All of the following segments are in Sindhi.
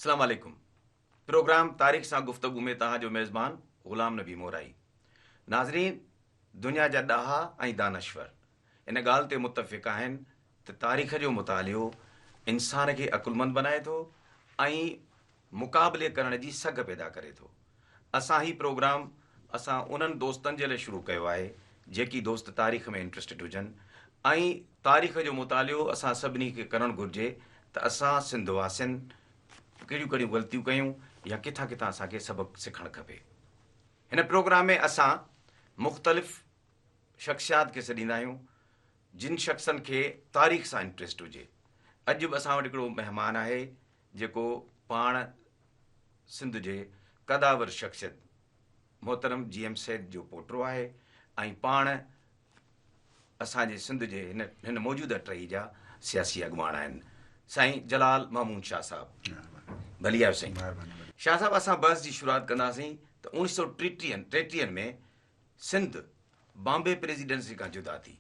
اسلام عليڪم پروگرام تاريخ سان گفتگو ۾ توهان جو ميزبان غلام نبي مورائي. ناظرين دنيا جا ڏاها ۽ دانشور ان ڳالهه تي متفق آهن ته تاريخ جو مطالعو انسان کي عقلمند بنائي ٿو ۽ مقابلي ڪرڻ جي سگهه پيدا ڪري ٿو. اسان هي پروگرام اسان انهن دوستن جي لاء شروع ڪيو آهي جيڪي دوست تاريخ ۾ انٽرسٽيڊ هجن ۽ تاريخ جو مطالعو اسان سڀني کي ڪرڻ گهرجي ته اسان سنڌ واسين ڪهڙيون ڪهڙيون غلطيون ڪيون يا ڪٿان ڪٿان اسان کي سبق سکڻ کپي. هن پروگرام ۾ اسان مختلف شخصيات کي سڏيندا آهيون جن شخصن کي تاريخ سان انٽريسٽ هجي. اڄ به اسان وٽ هڪڙو مهمان آهي جيڪو پاڻ سنڌ جي قدآور شخصيت محترم جي ايم سيد جو پوٽو آهي ۽ پاڻ اسان جي سنڌ جي هن هن موجوده ٽهي جا سياسي اڳواڻ آهن سائين جلال محمود شاهه صاحب ڀلي آيو سائين. شاهه صاحب اسان بحث جي شروعات ڪنداسين ته اوڻيهه سؤ ٽيٽيهن ٽيٽيهن ۾ سنڌ بامبي پريزيڊنسي کان جدا ٿي.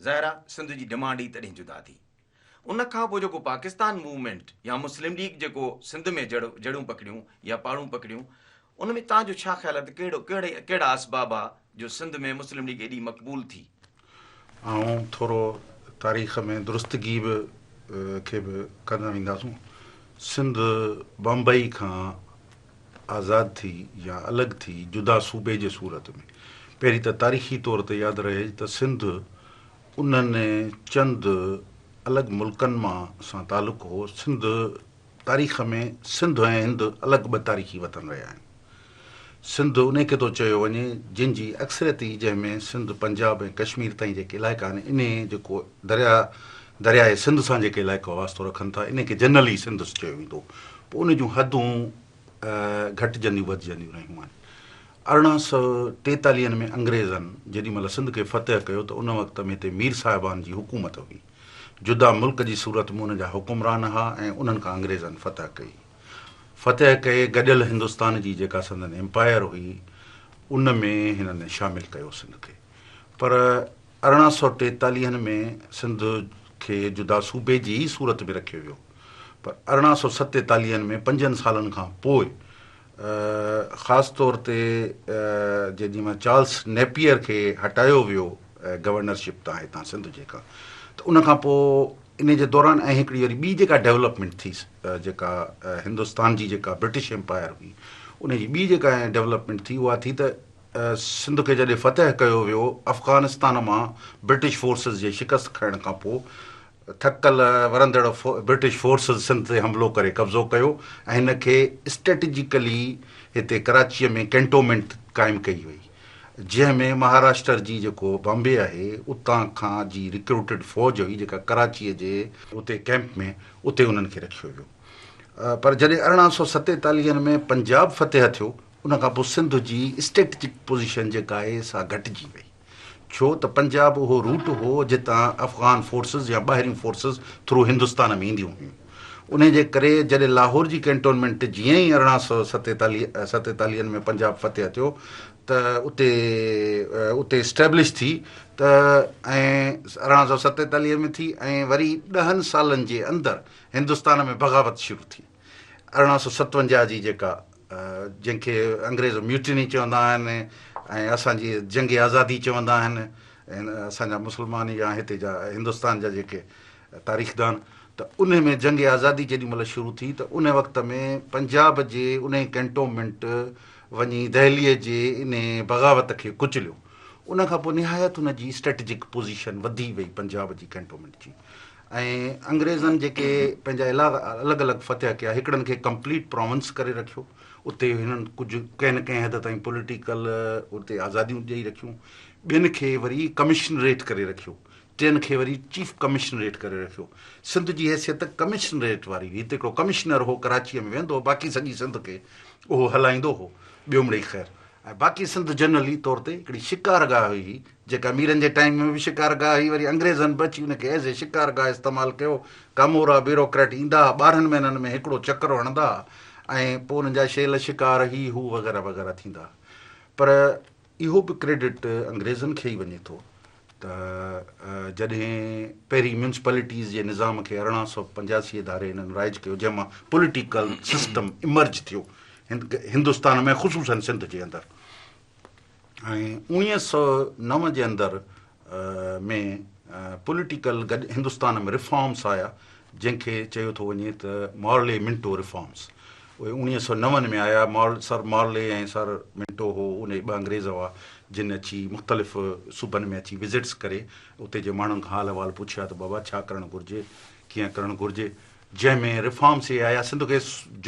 ظاهر آ سنڌ جي ڊمانڊ ئي تڏهن جدا ٿي. ان کان پوء جيڪو پاڪستان موومينٽ يا مسلم ليگ جيڪو سنڌ ۾ جڙ جڙون پڪڙيون يا پاڙون پڪڙيون ان ۾ توهان جو ڇا خيال آ ته ڪهڙو ڪهڙي ڪهڙا اسباب آ جو سنڌ ۾ مسلم ليگ ايڏي مقبول ٿي؟ آئون ٿورو تاريخ ۾ درستگي به کي به ڪندا وينداسون. سنڌ بمبئي کان آزاد ٿي يا الڳ ٿي جدا صوبي جي صورت ۾. پهرين ته تاريخي طور تي ياد رهي ته سنڌ انهن چند الڳ ملڪن مان سان تعلق هو. سنڌ تاريخ ۾ سنڌ ۽ هند الڳ ٻه تاريخي وطن رهيا آهن. سنڌ انهي کي ٿو چيو وڃي جن جي اڪثريتي جنهن ۾ سنڌ، پنجاب ۽ ڪشمير تائين جيڪي علائقا آهن انهي جيڪو درياء درياء سنڌ سان جيڪي علائقا واسطو رکن ٿا انهي کي جنرلي سنڌ چيو ويندو هو. پوء ان جون حدون گهٽجنديون وڌجنديون رهيون آهن. 1843 ۾ انگريزن جيڏي مهل سنڌ کي فتح ڪيو ته ان وقت ۾ هتي مير صاحبان جي حڪومت هئي. جدا ملڪ جي صورت ۾ ان جا حڪمران ها ۽ انهن کان انگريزن فتح ڪئي. فتح ڪئي گڏيل هندستان جي جيڪا سندن ايمپائر هئي ان ۾ هنن شامل ڪيو سنڌ کي. پر 1843 ۾ سنڌ کي جدا صوبي جي ئي صورت ۾ رکيو ويو پر 1847 ۾ پنجن سالن کان پوء خاص طور تي جيڏي مهل چارلس نيپيئر کي هٽايو ويو گورنرشپ تان هتان سنڌ جي کان ته ان کان پوء ان جي دوران ۽ هڪڙي وري ٻي جيڪا ڊولپمينٽ ٿي جيڪا هندستان جي جيڪا برٽش ايمپائر هئي ان جي ٻي جيڪا ڊولپمينٽ ٿي اها ٿي ته سنڌ کي جڏهن فتح ڪيو ويو، افغانستان مان برٽش فورسز جي شڪست کائڻ کان پوء ٿڪل ورندڙ برٽش فورسز سنڌ تي حملو ڪري قبضو ڪيو ۽ هن کي اسٽريٽجيڪلي هتي ڪراچيء ۾ ڪينٽومينٽ قائم ڪئي وئي جنهن ۾ مهاراشٽر جي جيڪو بامبي آهي اتان کان جي ريڪروٽيڊ فوج هئي جيڪا ڪراچيء جي اتي ڪئمپ ۾ اتي انهن کي رکيو ويو پر جڏهن 1847 ۾ پنجاب فتح ٿيو ان کان پوء سنڌ جي اسٽريٽجڪ پوزيشن جيڪا آهي سا گهٽجي وئي ڇو ته پنجاب اهو روٽ هو جتان افغان فورسز يا ٻاهريون فورسز ٿرو هندستان ۾ اينديون هيون انهي جي ڪري جڏهن لاهور جي ڪينٽونمينٽ جيئن ئي 1847 ۾ پنجاب فتح ٿيو ته اتي اتي اسٽيبلش ٿي ته ۽ 1847 ۾ ٿي ۽ وري ڏهن سالن جي اندر هندستان ۾ بغاوت شروع ٿي 1857 جي جيڪا جنهن کي انگريز ميوٽني چوندا آهن ۽ اسان جي جنگ آزادي چوندا آهن اسان جا مسلمان يا هتي جا هندستان جا جيڪي تاريخدان ته ان ۾ جنگ آزادي جيڏي مهل شروع ٿي ته ان وقت ۾ پنجاب جي ان ڪينٽومينٽ وڃي دهليء جي ان بغاوت کي ڪچليو ان کان پوء نهايت ان جي اسٽريٽجڪ پوزيشن وڌي وئي پنجاب جي ڪينٽومينٽ جي ۽ انگريزن جيڪي پنهنجا علائقا الڳ الڳ فتح ڪيا هڪڙن کي ڪمپليٽ پراونس ڪري رکيو اتي هنن ڪجهه ڪنهن نه ڪنهن حد تائين پوليٽيڪل اتي آزاديون ڏئي رکيون ٻين کي وري ڪمشنريٽ ڪري رکيو ٽين کي وري چيف ڪمشنريٽ ڪري رکيو سنڌ جي حيثيت ڪمشنريٽ واري هئي هتي هڪڙو ڪمشنر هو ڪراچيء ۾ ويهندو هو باقي سڄي سنڌ کي اهو هلائيندو هو ٻيو مڙئي خير ۽ باقي سنڌ جنرلي طور تي هڪڙي شڪار گاهه هئي، جيڪا ميرن جي ٽائيم ۾ به شڪار گاهه هئي، وري انگريزن به اچي ان کي ايز اي شڪار گاهه استعمال ڪيو. ڪامورا بيوروڪريٽ ايندا ها، 12 مهينن ۾ هڪڙو چڪر هڻندا ها ۽ پوء انهن جا شيل شڪار هي هو وغيره وغيره ٿيندا ها. پر اهو به ڪريڊٽ انگريزن کي ئي وڃي ٿو ته جڏهن پهرين ميونسپلٽيز جي نظام کي 1885 ڌاري هنن رائج ڪيو جنهن مان پوليٽيڪل سسٽم ايمرج ٿيو هندستان ۾ خصوصن سنڌ جي اندر ۽ 1909 جي اندر ۾ پوليٽيڪل گڏ هندستان ۾ ريفارمس آيا جنهن کي چيو ٿو وڃي ته مارلي منٽو ريفارمس اهي 1909 ۾ آيا مار سر مارلي ۽ سر منٽو هو انهي ٻه انگريز هئا جن اچي مختلف صوبن ۾ اچي وزٽس ڪري اتي جي ماڻهن کان حال احوال پڇيا ته بابا ڇا ڪرڻ گهرجي ڪيئن ڪرڻ گهرجي جنهن ۾ ريفارمس اهي آيا سنڌ کي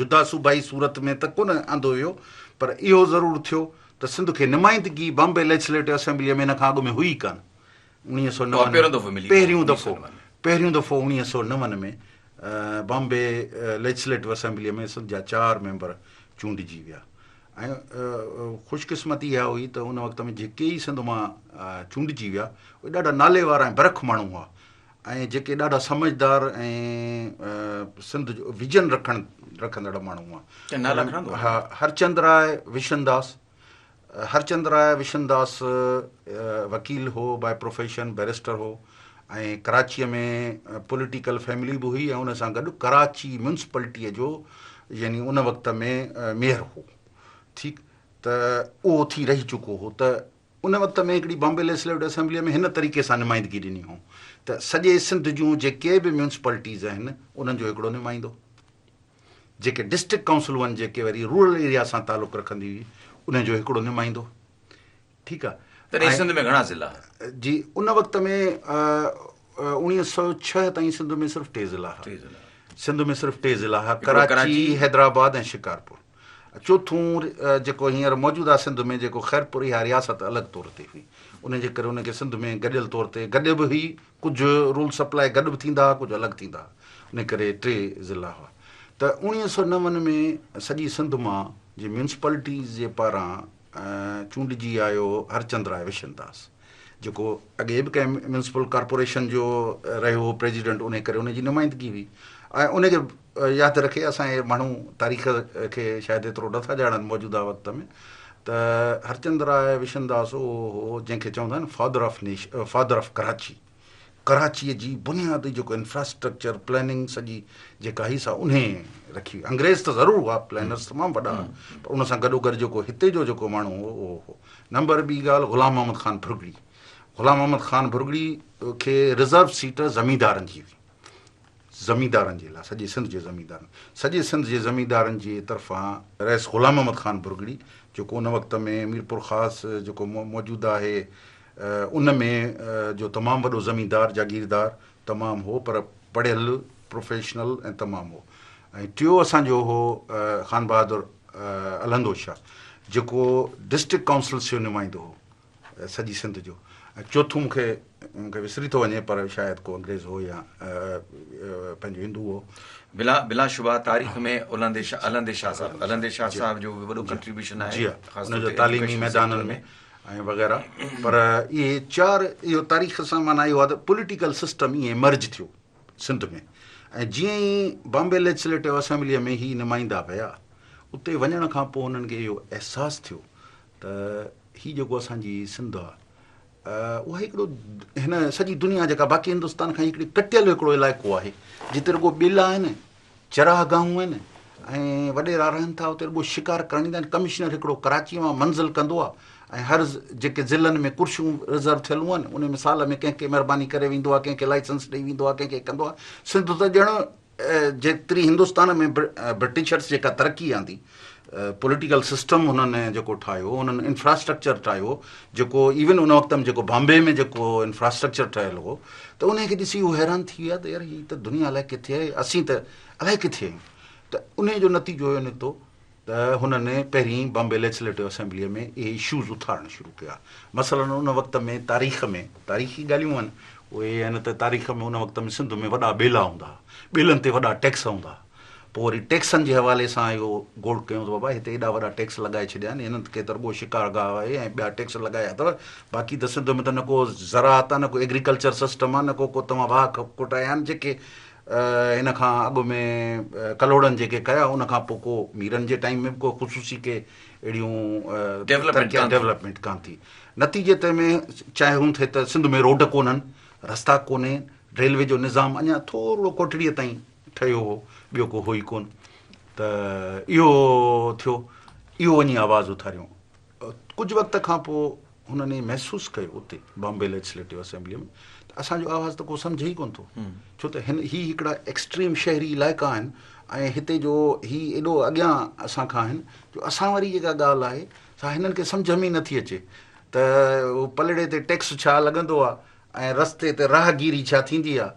جدا صوبائي صورت ۾ ته ڪونه آندو ويو پر اهو ضرور ٿيو ته سنڌ کي نمائندگي بامبي ليجسليٽو اسيمبليء ۾ ان کان اڳ ۾ هئي ئي ڪانه. 1909 پهريون دفعو پهريون دفعو 1909 ۾ بامبي ليجسليٽو اسيمبليء ۾ سنڌ جا چار ميمبر چونڊجي ويا ۽ خوش قسمتي اها هئي ته ان وقت ۾ جيڪي ئي سنڌ مان چونڊجي ويا اهي ڏاڍا نالي وارا ۽ برک ماڻهو هئا ۽ جيڪي ڏاڍا سمجهدار ۽ سنڌ جو ويزن رکڻ رکندڙ ماڻهو هئا. نالا کڻندو؟ ها، هرچند راء وشنداس، هرچند راء وشنداس وڪيل هو باء پروفيشن، بئريسٽر هو ۽ ڪراچيء ۾ پوليٽيڪل فيملي به هئي ۽ ان سان گڏ ڪراچي ميونسپلٽيء جو يعني ان وقت ۾ ميئر هو ٺيڪ ته اهو ٿي رهي چڪو هو ته ان وقت ۾ هڪڙي بامبي ليجسليٽو اسيمبليء ۾ هن طريقي سان نمائندگي ڏني هئائون ته سڄي سنڌ جون جيڪي به ميونسپلٽيز آهن انهن جو هڪڙو نمائندو، جيڪي ڊسٽرڪٽ ڪائونسلون آهن جيڪي وري رورل ايريا سان تعلق رکندي هئي انهن جو هڪڙو نمائندو. ٺيڪ آ. تڏهن سنڌ ۾ گهڻا ضلعا هئا؟ جي ان وقت ۾ 1906 تائين سنڌ ۾ صرف ٽي ضلعا هئا. سنڌ ۾ صرف ٽي ضلعا هئا، ڪراچي، حيدرآباد ۽ شڪارپور. چوٿون جيڪو هينئر موجوده سنڌ ۾ جيڪو خيرپور اها رياست الڳ طور تي هئي ان جي ڪري ان کي سنڌ ۾ گڏيل طور تي گڏ به هئي ڪجهه رول سپلاء گڏ به ٿيندا هئا ڪجهه الڳ ٿيندا هئا ان ڪري ٽي ضلعا هئا ته 1909 ۾ سڄي سنڌ مان جي ميونسپلٽيز جي پاران چونڊجي آيو هرچند راء وشنداس جيڪو اڳي به ڪنهن ميونسپل ڪارپوريشن جو رهيو هو پريزيڊنٽ انهي ڪري ان جي نمائندگي هئي ۽ ان کي ياد رکي اسان جي ماڻهو تاريخ کي شايد ايترو نٿا ڄاڻن موجوده وقت ۾ ته هرچند راء وشنداس اهو هو جنهن کي چوندا آهن father of nation father of Karachi ڪراچيء جي بنيادي جيڪو انفراسٽرڪچر پلاننگ سڄي جيڪا هئي سا انهي رکي هئي. انگريز ته ضرور هئا پلانرز تمام وڏا هئا پر ان سان گڏو گڏ جيڪو هتي جو جيڪو ماڻهو هو اهو هو. نمبر ٻي ڳالهه غلام محمد خان ڀرڳڙي غلام محمد خان ڀرڳڙي کي رزرو سيٽ زميندارن جي هئي. زميندارن جي لاء سڄي سنڌ جي زميندارن سڄي سنڌ جي زميندارن جي طرفان رئيس غلام محمد خان ڀرڳڙي جيڪو ان وقت ۾ ميرپورخاص جيڪو موجوده آهي ان ۾ جو تمام وڏو زميندار جاگيردار تمام هو پر پڙهيل پروفيشنل ۽ تمام هو ۽ ٽيو اسان جو هو خان بهادر الهندو شاهه جيڪو ڊسٽرڪٽ ڪائونسلس جو نمائندو هو سڄي سنڌ جو ۽ چوٿون مون کي مون کي وسري ٿو وڃي پر شايد ڪو انگريز هو يا پنهنجو هندو هو. بلا بلا شبه تاريخ ۾ الهندي شاهه الهندي شاهه صاحب الهندي شاهه صاحب جو به وڏو ڪنٽريبيوشن آهي جي ها ان جو تعليمي ميدانن ۾ ۽ وغيره پر اهي چار اهو تاريخ سان معنيٰ اهو آهي ته پوليٽيڪل سسٽم ائين ايمرج ٿيو سنڌ ۾ ۽ جيئن ئي بامبي ليجسليٽو اسيمبليء ۾ هي نمائندا ويا اتي وڃڻ کان پوء انهن کي اهو احساس ٿيو ته هي جيڪو اسان جي سنڌ آ اها هڪڙو هن سڄي دنيا جيڪا باقي هندستان کان هڪڙي ڪٽيل هڪڙو علائقو آهي جتي رڳو ٻيلا آهن چراهه گاهون آهن ۽ وڏيرا رهن ٿا اتي رڳو شڪار ڪرڻ ايندا آهن ڪمشنر هڪڙو ڪراچي مان منزل ڪندو آ ۽ هر جيڪي ضلعن ۾ ڪرسيون رزرو ٿيل آهن ان ۾ سال ۾ ڪنهن کي مهرباني ڪري ويندو آ ڪنهن کي لائسنس ڏئي ويندو آ ڪنهن کي ڪندو آ سنڌ ته ڄڻ جيتري هندستان ۾ برٽشرس جيڪا ترقي آندي، پوليٽيڪل سسٽم هنن جيڪو ٺاهيو، هنن انفراسٽرڪچر ٺاهيو، جيڪو ايون ان وقت ۾ جيڪو بامبي ۾ جيڪو انفراسٽرڪچر ٺهيل هو ته انهي کي ڏسي هو حيران ٿي ويا ته يار هي ته دنيا الائي ڪٿي آهي اسين ته الائي ڪٿي آهيون ته انهي جو نتيجو اهو نڪتو ته هنن پهرين بامبي ليجسليٽو اسيمبليء ۾ اهي اشوز اٿارڻ شروع ڪيا. مثلاً ان وقت ۾ تاريخ ۾ تاريخي ڳالهيون آهن، اهي آهن ته تاريخ ۾ ان وقت ۾ سنڌ ۾ وڏا ٻيلا هوندا ها، ٻيلن تي وڏا ٽيڪس هوندا ها. پوء وري ٽيڪسن جي حوالي سان اهو گوڙ ڪيون ته بابا هتي ايڏا وڏا ٽيڪس لڳائي ڇڏيا آهن، هنن کي ته رڳو شڪار گاهه آهي ۽ ٻيا ٽيڪس لڳايا اٿو، باقي ته سنڌ ۾ ته نه ڪو زراعت آهي، نه ڪو ايگريڪلچر سسٽم آهي، نه ڪو ڪو توهان واهه کوٽايا آهن، جيڪي هن کان اڳ ۾ ڪلهوڙن جيڪي ڪيا ان کان پوء ڪو ميرن جي ٽائيم ۾ به ڪو خصوصي ڪي اهڙيون ڊولپمينٽ ڪانه ٿي. نتيجي تي ۾ چاهيون ٿي ته سنڌ ۾ روڊ ڪونهن، رستا ڪونهي، ريلوي جو نظام اڃا ٿورڙو ڪوٽڙيء تائين ٺهيو هو، ٻيو ڪو هو ئي ڪونه ته اهو ٿيو، اهو وڃي آواز اٿاريون. ڪجهه وقت کان پوء هنن ائين محسوس ڪيو اتي بامبي ليجسليٽو اسيمبليء ۾ ته اسان جو آواز ته ڪو سمجهي ئي ڪونه ٿو، ڇو ته هن هي هڪڙا ايڪسٽريم شهري علائقا آهن ۽ هتي جو هي ايڏو اڳيان اسان کان آهن جو اسان واري جيڪا ڳالهه آهي سا هنن کي سمجهه ۾ ئي نٿي اچي ته پلڙي تي ٽيڪس ڇا لڳندو آهي ۽ رستي تي راهگيري ڇا ٿيندي آهي،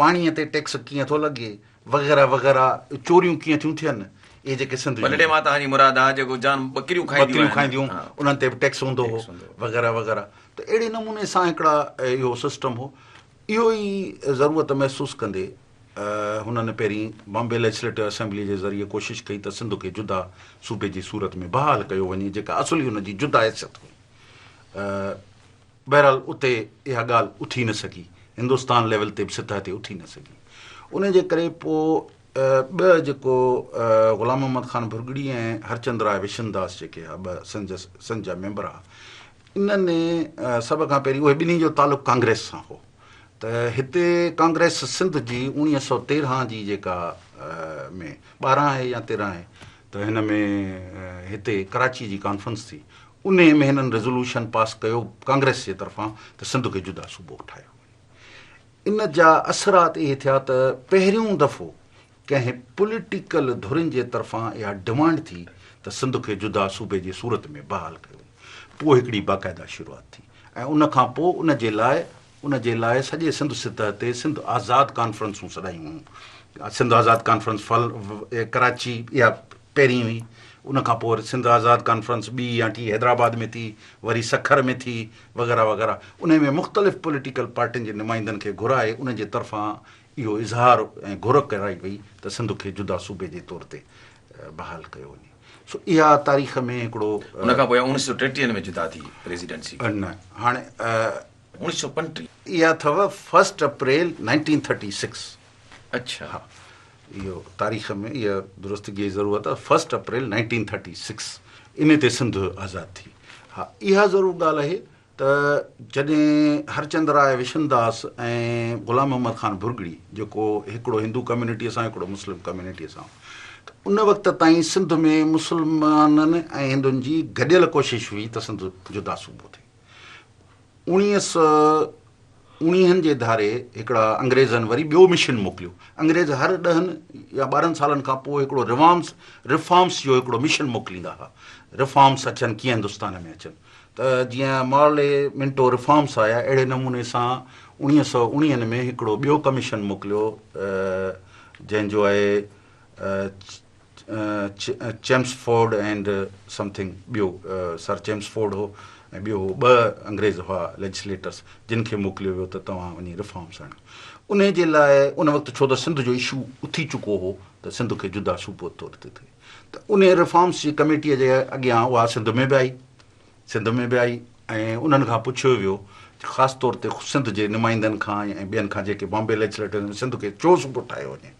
پاڻيء تي ٽيڪس ڪيئن ٿو لڳي وغيره وغيره، چوريون ڪيئن ٿيون ٿين، اهي جيڪي سنڌ جون. پلڙي مان توهان جي مراد آهي جيڪو جان ٻڪريون کائينديون آهن. ٻڪريون کائينديون انهن تي به ٽيڪس هوندو هو وغيره وغيره ته اهڙي نموني سان هڪڙا اهو سسٽم هو. اهو ئي ضرورت محسوس ڪندي هنن پهرين بامبي ليجسليٽو اسيمبلي جي ذريعي ڪوشش ڪئي ته سنڌ کي جدا صوبي جي صورت ۾ بحال ڪيو وڃي جيڪا اصل ئي ان جي جدا حيثيت هئي. بهرحال اتي اها ڳالهه اٿي نه سگهي، هندستان ليول تي به سطح تي اٿي نه سگهي. ان جي ڪري پوء ٻه جيڪو غلام محمد خان ڀرڳڙي ۽ هرچند راء وشنداس جيڪي ها ٻه سنڌ جا ميمبر ها انهن سڀ کان پهرين اهي ٻنهي جو تعلق ڪانگريس سان هو ته هتي ڪانگريس سنڌ جي 1913 جي جيڪا ۾ 12 آهي يا 13 آهي ته هن ۾ هتي ڪراچي جي ڪانفرنس ٿي انهي ۾ هنن ريزولوشن پاس ڪيو ڪانگريس جي طرفان ته سنڌ کي جدا صوبو ٺاهيو وڃي. ان جا اثرات اهي ٿيا ته پهريون دفعو ڪنهن پوليٽيڪل ڌرين جي طرفان اها ڊمانڊ ٿي ته سنڌ کي جدا صوبي جي صورت ۾ بحال ڪيو وڃي. پوء هڪڙي باقاعده شروعات ٿي ۽ ان کان پوء ان جي لاء ان جي لاء سڄي سنڌ سطح تي سنڌ آزاد ڪانفرنسون سڏايون ويون. سنڌ آزاد ڪانفرنس ڦل ڪراچي اها پهرين هئي، ان کان پوء وري سنڌ آزاد ڪانفرنس ٻي يا ٽي حيدرآباد ۾ ٿي، وري سکر ۾ ٿي وغيره وغيره. انهي ۾ مختلف پوليٽيڪل پارٽين جي نمائندن کي گهرائي انهن جي طرفان اهو اظهار ۽ گهر ڪرائي وئي ته سنڌ کي جدا صوبي جي طور تي بحال ڪيو وڃي. سو اها تاريخ ۾ هڪڙو. ان کان پوء اوڻيهه سؤ ٽيٽيهن ۾ جدا ٿي پريزيڊنسي. نه هاڻي. 1935. اها اٿو فرسٽ اپريل 1936. اڇا. ها اهو تاريخ ۾ اها درستگي جي ضرورت آهي فرسٽ اپريل 1936 انهي تي سنڌ آزاد ٿي. ها اها ضرور ڳالهه آهي ته جڏهن هرچند راء وشنداس ۽ غلام محمد خان ڀرڳڙي جيڪو هڪڙو هندو ڪميونٽيء سان هڪڙو مسلم ڪميونٽيء سان هو ته ان وقت تائين سنڌ ۾ مسلمانن ۽ هندن جي گڏيل ڪوشش هئي ته سنڌ جدا صوبو ٿئي. اوڻيهه سؤ اوڻيهن جي ڌاري هڪڙا انگريزن وري ٻيو مشن موڪليو. انگريز هر ڏهن يا 12 سالن کان پوء هڪڙو روامس، Reforms، جو هڪڙو مشن موڪليندا ها. رفارمس اچن ڪيئن هندستان ۾ اچن ته جيئن مارلي منٽو رفارمس آيا اهڙي نموني سان 1919 ۾ هڪڙو ٻيو ڪميشن موڪليو جنهن جو آهي چيمسفورڊ اينڊ سمٿنگ ٻيو سر چيمسفورڊ هو ۽ ٻيو هو ٻه انگريز هئا ليجسليٽرس جن کي موڪليو ويو ته توهان وڃي رفارمس آڻيو انهي جي لاء ان وقت ڇو ته سنڌ جو اشو اٿي چڪو هو ته سنڌ کي جدا صوبو طور تي ٿئي ته انهي رفارمس جي ڪميٽي جي اڳيان اها سنڌ ۾ به آئي سنڌ ۾ به آئي ۽ انهن کان پڇيو ويو خاص طور تي سنڌ جي نمائندن کان ۽ ٻين کان جيڪي بامبي ليجسليٽر ۾ سنڌ کي ڇو صوبو ٺاهيو وڃي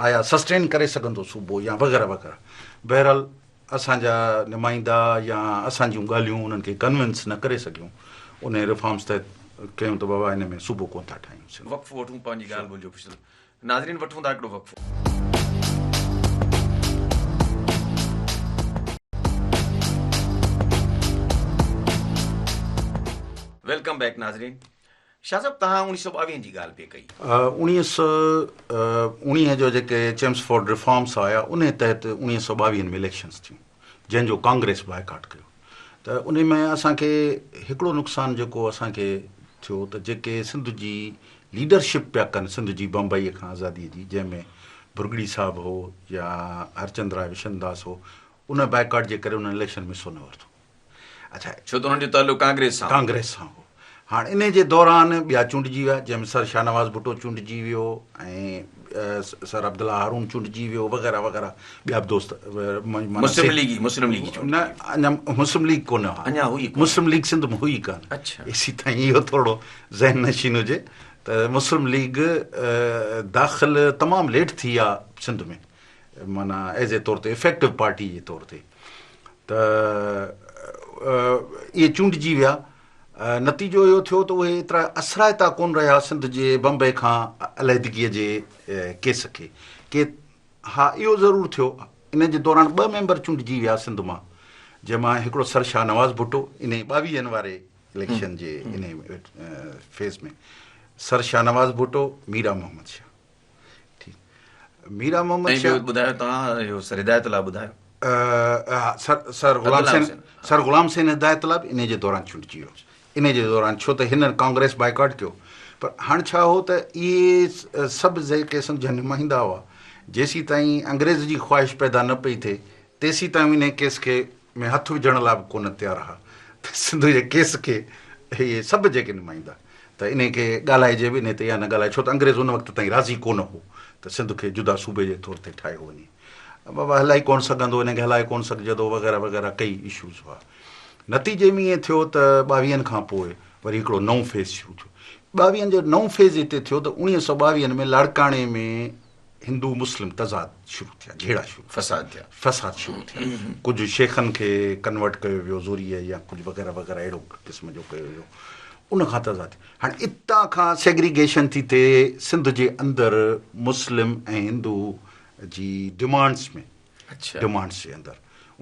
آيا سسٽين ڪري سگهندو صوبو يا وغيره وغيره بهرحال اسان جا نمائندا يا اسان جون ڳالهيون انهن کي ڪنوينس نه ڪري سگهيون انهي ريفارمز تحت ڪيون ته بابا ان ۾ صوبو ڪونه ٿا ٺاهيون سنڌ. وقفو وٺون پنهنجي ڳالهه ٻولهه جو پڇندو ناظرين وٺون ٿا هڪڙو وقفو. Welcome back ناظرين شاهه صاحب توهان 1922 جي ڳالهه پئي ڪئي. 1919 جو جيڪي چيمسفورڊ ريفارمس آيا انهي تحت 1922 ۾ اليڪشنس ٿيون جنهن جو ڪانگريس بائيڪاٽ ڪيو ته انهي ۾ اسان کي هڪڙو نقصان جيڪو اسان کي ٿيو ته جيڪي سنڌ جي ليڊرشپ پيا ڪن سنڌ جي بمبئيء کان آزاديء جي جنهن ۾ ڀرڳڙي صاحب هو يا هرچند راء وشنداس هو ان بائيڪاٽ جي ڪري انهن اليڪشن ۾ حصو نه ورتو. اڇا. ڇو ته انهن جو تعلق ڪانگريس سان هو. ڪانگريس سان هو. هاڻ انهي جي دوران ٻيا چونڊجي ويا جنهن ۾ سر شاهنواز ڀٽو چونڊجي ويو ۽ سر عبدالله هارون چونڊجي ويو وغيره وغيره ٻيا به دوست مسلم ليگي مسلم ليگي چونڊجي نه اڃا مسلم ليگ ڪونه هئا اڃا هئي ڪونه مسلم ليگ سنڌ ۾ هئي ڪانه اڇا ايسي تائين اهو ٿورو ذهن نشين هجي ته مسلم ليگ داخل تمام ليٽ ٿي آ سنڌ ۾ معنيٰ ايز اي طور تي افيڪٽو پارٽي جي طور تي. ته اهي چونڊجي ويا. نتيجو اهو ٿيو ته اهي ايترا اثرائتا ڪونه رهيا سنڌ جي بمبئي کان علحدگيء جي ڪيس کي ڪي ها اهو ضرور ٿيو ان جي دوران ٻه ميمبر چونڊجي ويا سنڌ مان جنهن مان هڪڙو سر شاهنواز ڀٽو انهي ٻاويهن واري اليڪشن جي انهي فيز ۾ سر شاهنواز ڀٽو ميران محمد شاهه ٺيڪ ميران محمد شاهه ۽ ٻيو ٻڌايو توهان اهو سر هدايت الله ٻڌايو. سر سر غلام حسين سر غلام حسين هدايت الله به انهي جي دوران چونڊجي ويو انهي جي دوران ڇو ته هنن ڪانگريس بائيڪاٽ ڪيو پر هاڻ ڇا هو ته اهي سڀ جيڪي سنڌ جا نمائندا هئا جيسين تائين انگريز جي خواهش پيدا نه پئي ٿئي تيسين تائين انهي ڪيس کي ۾ هٿ وجهڻ لاء به ڪونه تيار ها ته سنڌ جي ڪيس کي اهي سڀ جيڪي نمائندا ته انهي کي ڳالهائجي به انهي تي يا نه ڳالهائجي ڇو ته انگريز ان وقت تائين راضي ڪونه هو ته سنڌ کي جدا صوبي جي طور تي ٺاهيو وڃي بابا هلائي ڪونه سگهندو انهي کي هلائي ڪونه سگهجندو وغيره وغيره ڪئي اشوز هئا نتيجي ۾ ائين ٿيو ته ٻاويهن کان پوء وري هڪڙو نئون فيز شروع ٿيو ٻاويهن جو نئون فيز هتي ٿيو ته اوڻيهه سؤ ٻاويهن ۾ لاڙڪاڻي ۾ هندو مسلم تضاد شروع ٿيا، جهيڙا شروع ٿيا، فساد ٿيا، فساد شروع ٿيا، ڪجهه شيخن کي ڪنورٽ ڪيو ويو زوريء يا ڪجهه وغيره وغيره اهڙو قسم جو ڪيو ويو، ان کان تضاد ٿيا. هاڻي اتان کان سيگريگيشن ٿي ٿئي سنڌ جي اندر مسلم ۽ هندو جي ڊمانڊس ۾، ڊمانڊس جي اندر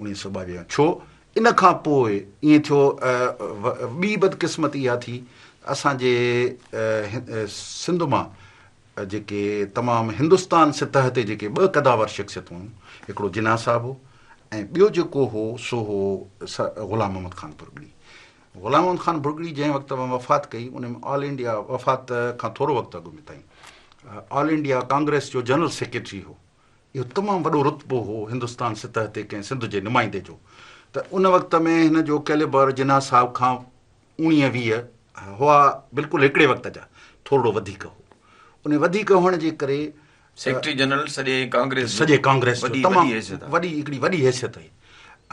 1922 ڇو ان کان پوء ائين ٿيو ٻي بدقسمتي اها ٿي اسان جي سنڌ مان جيڪي تمام هندستان سطح تي جيڪي ٻه قداور شخصيتون هيون، هڪڙو جناح صاحب هو ۽ ٻيو جيڪو هو سو هو غلام محمد خان ڀرڳڙي. غلام محمد خان ڀرڳڙي جنهن وقت ۾ وفات ڪئي ان ۾ آل انڊيا وفات کان ٿورو وقت اڳ ۾ تائين آل انڊيا ڪانگريس جو جنرل سيڪريٽري هو. اهو تمام وڏو رتبو هو هندستان سطح تي ڪنهن سنڌ جي نمائندي جو ته ان وقت ۾ هن جو ڪيليبر جناح صاحب کان اوڻيهه ويهه هئا بلڪل هڪڙي وقت جا ٿورڙو وڌيڪ هو ان وڌيڪ هئڻ جي ڪري سيڪريٽري جنرل سڄي ڪانگريس سڄي ڪانگريس جو تمام وڏي هڪڙي وڏي حيثيت هئي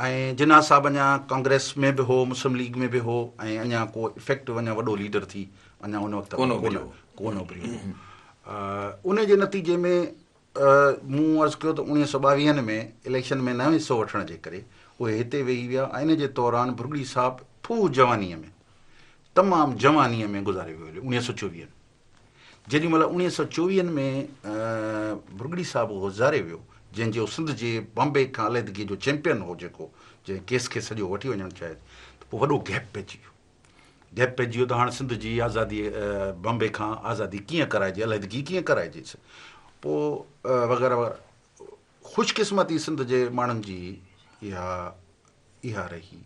۽ جناح صاحب اڃا ڪانگريس ۾ به هو مسلم ليگ ۾ به هو ۽ اڃا ڪو افيڪٽو اڃا وڏو ليڊر ٿي اڃا ان وقت ڪونه ڪونه اڀريو هو ان جي نتيجي ۾ مون عرض ڪيو ته اوڻيهه سؤ ٻاويهن ۾ اليڪشن ۾ نه حصو وٺڻ جي ڪري اهي هتي ويهي ويا ۽ ان جي دوران ڀرڳڙي صاحب ڦوهه جوانيء ۾ تمام جوانيء ۾ گذاري ويو هليو اوڻيهه سؤ چوويهن جيڏي مهل اوڻيهه سؤ چوويهن ۾ ڀرڳڙي صاحب گذاري ويو جنهن جو سنڌ جي بامبي کان عليحدگيء جو چيمپيئن هو جيڪو جنهن ڪيس کي سڄو وٺي وڃڻ چاهي ته پوء وڏو گيپ پئجي ويو. گيپ پئجي ويو ته هاڻ سنڌ جي آزادي بمبي کان آزادي ڪيئن ڪرائجي علحدگي ڪيئن ڪرائجي پوء وغيره وغيره خوش قسمتي سنڌ جي ماڻهن جي اها اها رهي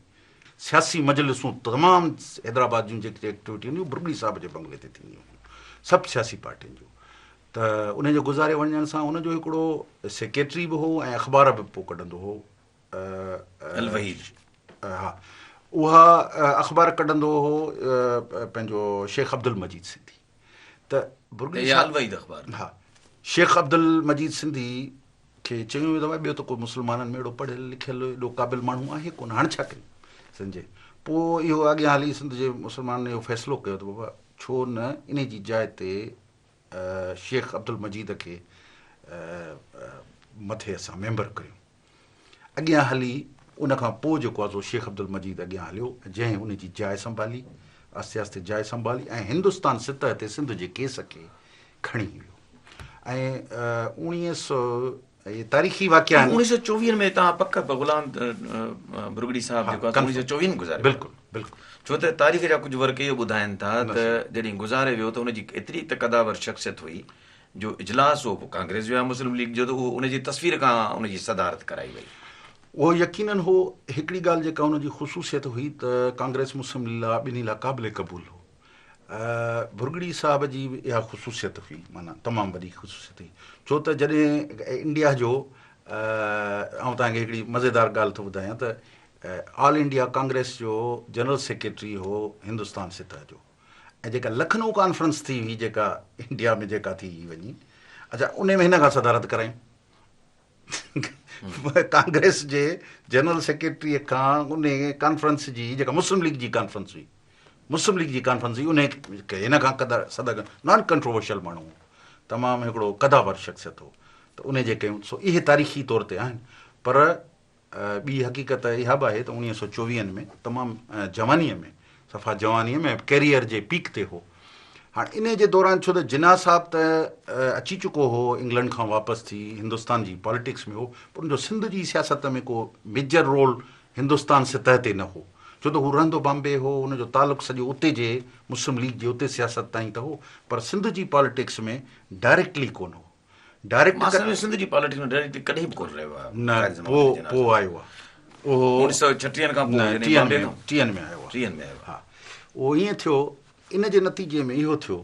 سياسي مجلسون تمام حيدرآباد جون جيڪي ايڪٽيوٽي هونديون ڀرڳڙي صاحب جي بنگلي تي ٿينديون هيون سڀ سياسي پارٽين جون ته ان جو گذاري وڃڻ سان ان جو هڪڙو سيڪريٽري به هو ۽ اخبار به پوء ڪڍندو هو الوحيد ها اها اخبار ڪڍندو هو پنهنجو شيخ عبدالمجيد سنڌي ته ڀرڳڙي صاحب الوحيد اخبار ها شيخ عبدالمجيد سنڌي کي چيو ويو ته ٻيو ته ڪو مسلمانن ۾ اهڙو پڙهيل لکيل ايڏو قابل ماڻهو آهي ڪونه هاڻ ڇا ڪيون سمجهي پوء اهو اڳيان هلي سنڌ جي مسلمانن اهو فيصلو ڪيو ته بابا ڇو نه انهي جي جاء تي شيخ عبدالمجيد کي مٿي اسان ميمبر ڪريون اڳيان هلي ان کان پوء جيڪو آهي سو شيخ عبدالمجيد اڳيان هليو جنهن ان جي جاء سنڀالي آهستي آهستي جاء سنڀالي ۽ هندستان سطح تي سنڌ جي ڪيس کي کڻي ويو ۽ اوڻيهه سو اهي تاريخي واقعا آهن. اوڻيهه سو چوويهن ۾ توهان پڪ به غلام ڀرڳڙي صاحب جيڪو آهي اوڻيهه سو چوويهن گذاري ويو. بلڪل بلڪل. ڇو ته تاريخ جا ڪجهه ورق اهو ٻڌائن ٿا ته جڏهن گذاري ويو ته ان جي ايتري ته قداور شخصيت هئي جو اجلاس هو پوء ڪانگريس جو يا مسلم ليگ جو ته اهو ان جي تصوير کان ان جي صدارت ڪرائي وئي. اهو يقينن هو. هڪڙي ڳالهه جيڪا ان جي خصوصيت هئي ته ڪانگريس مسلم ليگ لاء ٻنهي لاء قابل قبول هو. ڀرڳڙي صاحب جي به اها خصوصيت هئي معنيٰ تمام وڏي خصوصيت هئي ڇو ته جڏهن انڊيا جو آئون توهان کي هڪڙي مزيدار ڳالهه ٿو ٻڌايان ته آل انڊيا ڪانگريس جو جنرل سيڪريٽري هو هندستان سطح جو ۽ جيڪا لکنو ڪانفرنس ٿي هئي جيڪا انڊيا ۾ جيڪا ٿي هئي وڃي اڇا ان ۾ هن کان صدارت ڪرايون ڪانگريس جي جنرل سيڪريٽري کان ان ڪانفرنس جي جيڪا مسلم ليگ جي ڪانفرنس هئي مسلم ليگ جي ڪانفرنس هئي ان کي هن کان قدر صدر نان ڪنٽروورشل ماڻهو هو تمام هڪڙو قداور شخصيت هو ته ان جي ڪيون سو اهي تاريخي طور تي آهن پر ٻي حقيقت اها به آهي ته اوڻيهه سؤ چوويهن ۾ تمام جوانيء ۾ صفا جوانيء ۾ ڪيريئر جي پيڪ تي هو. هاڻ انهيء جي دوران ڇو ته جناح صاحب ته اچي چڪو هو انگلنڊ کان واپس ٿي هندستان جي پاليٽڪس ۾ هو پر ان جو سنڌ جي سياست ۾ ڪو ميجر رول هندستان سطح تي نه هو ڇو ته هو رهندو بامبي هو ان جو تعلق سڄو اتي جي مسلم ليگ جي اتي سياست تائين ته هو پر سنڌ جي پاليٽڪس ۾ ڊائريڪٽلي ڪونه هو. ڊائريڪٽ مان سمجهان سنڌ جي پاليٽڪس ۾ ڊائريڪٽلي ڪڏهن به ڪونه رهيو آهي. نه پوء پوء آيو آهي اهو 1936 کان پوء يعني بامبي کان ٽيهن ۾ آيو آهي ٽيهن ۾ آيو ها اهو ائين ٿيو ان جي نتيجي ۾ اهو ٿيو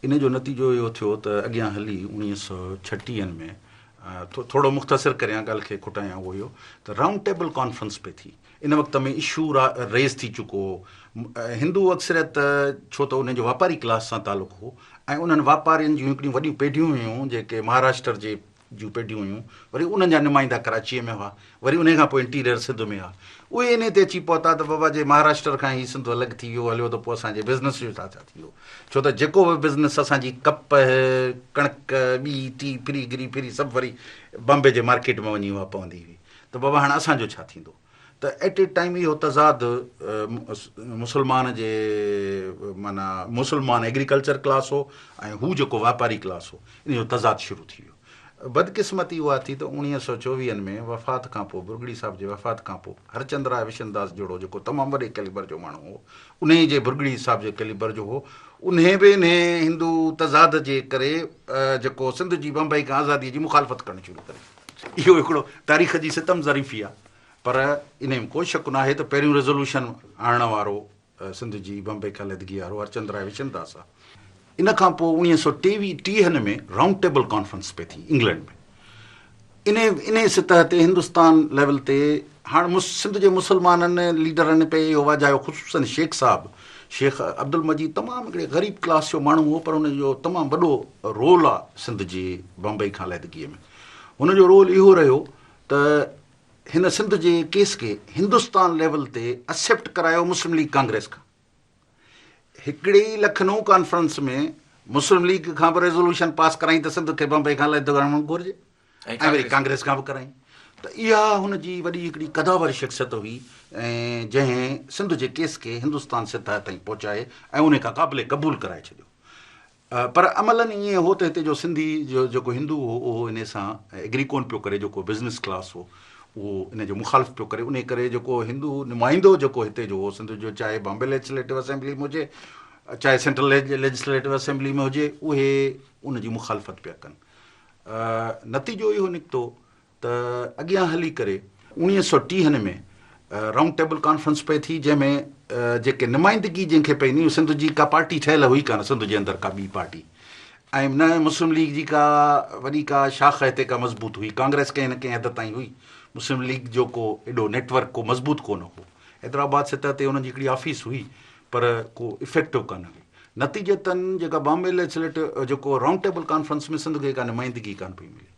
ان جو نتيجو اهو ٿيو ته اڳيان هلي 1936 ۾ ٿورو مختصر ڪريان ڳالهه کي کٽايان اهو اهو ته رائونڊ ٽيبل ڪانفرنس پئي ٿي ان وقت ۾ اشو ريز ٿي چڪو هو. هندو اڪثريت ڇو ته انهن جو واپاري ڪلاس سان تعلق هو ۽ انهن واپارين جون هڪڙيون وڏيون پيڍيون هيون جيڪي مهاراشٽر جي جون پيڍيون هيون وري انهن جا نمائندا ڪراچيء ۾ هئا وري انهي کان پوء انٽيريئر سنڌ ۾ هئا اهي انهي تي اچي پهتا ته بابا جي مهاراشٽر کان هي سنڌ الڳ ٿي ويو هليو ته پوء اسان جي بزنس جو ڇا ڇا ٿيندو ڇو ته جيڪو به بزنس اسان جي ڪپهه ڪڻڪ ٻي ٽي ڦري گري ڦري سڀ وري بامبي جي مارڪيٽ ۾ وڃي اها پوندي هئي ته بابا هاڻ اسان جو ڇا ٿيندو؟ ته ايٽ اي ٽائيم اهو تضاد مسلمان جي معنيٰ مسلمان ايگريڪلچر ڪلاس هو ۽ هو جيڪو واپاري ڪلاس هو ان جو تضاد شروع ٿي ويو. بدقسمتي اها ٿي ته اوڻيهه سؤ چوويهن ۾ وفات کان پوء ڀرڳڙي صاحب جي وفات کان پوء هرچند راء وشنداس جهڙو جيڪو تمام وڏي ڪيليبر جو ماڻهو هو انهي جي ڀرڳڙي صاحب جي ڪيليبر جو هو انهي به انهي هندو تضاد جي ڪري جيڪو سنڌ جي بمبئي کان آزادي جي مخالفت ڪرڻ شروع ڪري. اهو هڪڙو تاريخ جي ستم ظريفي آهي پر انهي ۾ ڪو شڪ ناهي ته پهريون ريزولوشن آڻڻ وارو سنڌ جي بمبئي کان علحدگي وارو هرچند راء وشنداس آهي. ان کان پوء اوڻيهه سؤ ٽيهن ۾ رائونڊ ٽيبل ڪانفرنس پئي ٿي انگلينڊ ۾ انهي انهي سطح تي هندستان ليول تي هاڻ سنڌ جي مسلمانن ليڊرن پئي اهو واجهايو خصوصن شيخ صاحب شيخ عبدالمجيد تمام هڪڙي غريب ڪلاس جو ماڻهو هو پر ان جو تمام وڏو رول آهي سنڌ جي بمبئي کان علحدگيء ۾ هن جو رول اهو رهيو ته هن سنڌ جي ڪيس کي هندستان ليول تي اڪسيپٽ ڪرايو مسلم ليگ ڪانگريس کان. هڪڙي ئي لکنؤ ڪانفرنس ۾ مسلم ليگ کان به ريزولوشن پاس ڪرائين ته سنڌ کي بمبئي کان علحده ڪرڻ گهرجي ۽ وري ڪانگريس کان به ڪرائين ته اها هن جي وڏي هڪڙي قداور شخصيت هئي ۽ جنهن سنڌ جي ڪيس کي هندستان سطح تائين پهچائي ۽ ان کان قابل قبول ڪرائي ڇڏيو. پر عملاً ائين هو ته هتي جو سنڌي جو جيڪو هندو هو اهو انهي سان ايگري ڪونه پيو ڪري جيڪو بزنس ڪلاس هو اهو ان جو مخالف پيو ڪري انهي ڪري جيڪو هندو نمائندو جيڪو هتي جو هو سنڌ جو چاهي بامبي ليجسليٽو اسيمبلي ۾ هجي چاهي سينٽرل ليجسليٽو اسيمبلي ۾ هجي اهي ان جي مخالفت پيا ڪن نتيجو اهو نڪتو ته اڳيان هلي ڪري اوڻيهه سؤ ٽيهن ۾ رائونڊ ٽيبل ڪانفرنس پئي ٿي جنهن ۾ جيڪي نمائندگي جنهن کي پئي ڏني سنڌ جي ڪا پارٽي ٺهيل هئي ڪانه سنڌ جي اندر ڪا ٻي پارٽي ۽ نه مسلم ليگ جي ڪا وڏي ڪا شاخ هتي ڪا مضبوط هئي ڪانگريس ڪنهن نه ڪنهن حد تائين هئي مسلم ليگ جو ڪو ايڏو نيٽورڪ ڪو مضبوط ڪونه هو حيدرآباد سطح تي انهن جي هڪڙي آفيس هئي پر ڪو افيڪٽو ڪانه هئي نتيجتن جيڪا بامبي ليجسليٽو جيڪو رائونڊ ٽيبل ڪانفرنس ۾ سنڌ کي ڪا نمائندگي ڪانه پئي ملي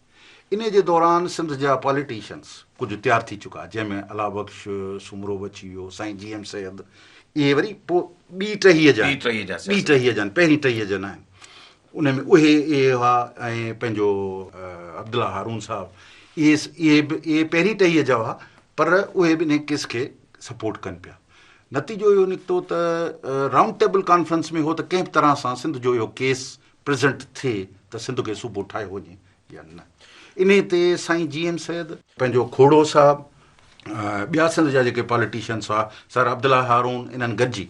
انهيء جي دوران سنڌ جا پاليٽيشنس ڪجهه تيار ٿي چڪا، جنهن ۾ الله بخش سومرو به اچي ويو، سائين جي ايم سيد، اهي وري پوء ٻي ٽهيء جا آهن، ٻي ٽهيء جا آهن، پهرين ٽهيء جا نه آهن. انهيء ۾ اهي اهي هئا ۽ پنهنجو عبدالله هارون صاحب، اهي اهي به اهي پهرين ٽهيء جا هئا، پر اهي به انهيء ڪيس کي سپورٽ ڪن پيا. نتيجو اهو نڪتو ته رائونڊ ٽيبل ڪانفرنس ۾ هو ته ڪنهن به طرح سان سنڌ جو اهو ڪيس پريزنٽ ٿئي ته سنڌ کي صوبو ٺاهيو وڃي يا نه انهي تي سائين جي ايم سيد، پنهنجو کوڙو صاحب ٻيا سنڌ جا جيڪي پاليٽيشنس هئا سر عبدالله هارون انهن گڏجي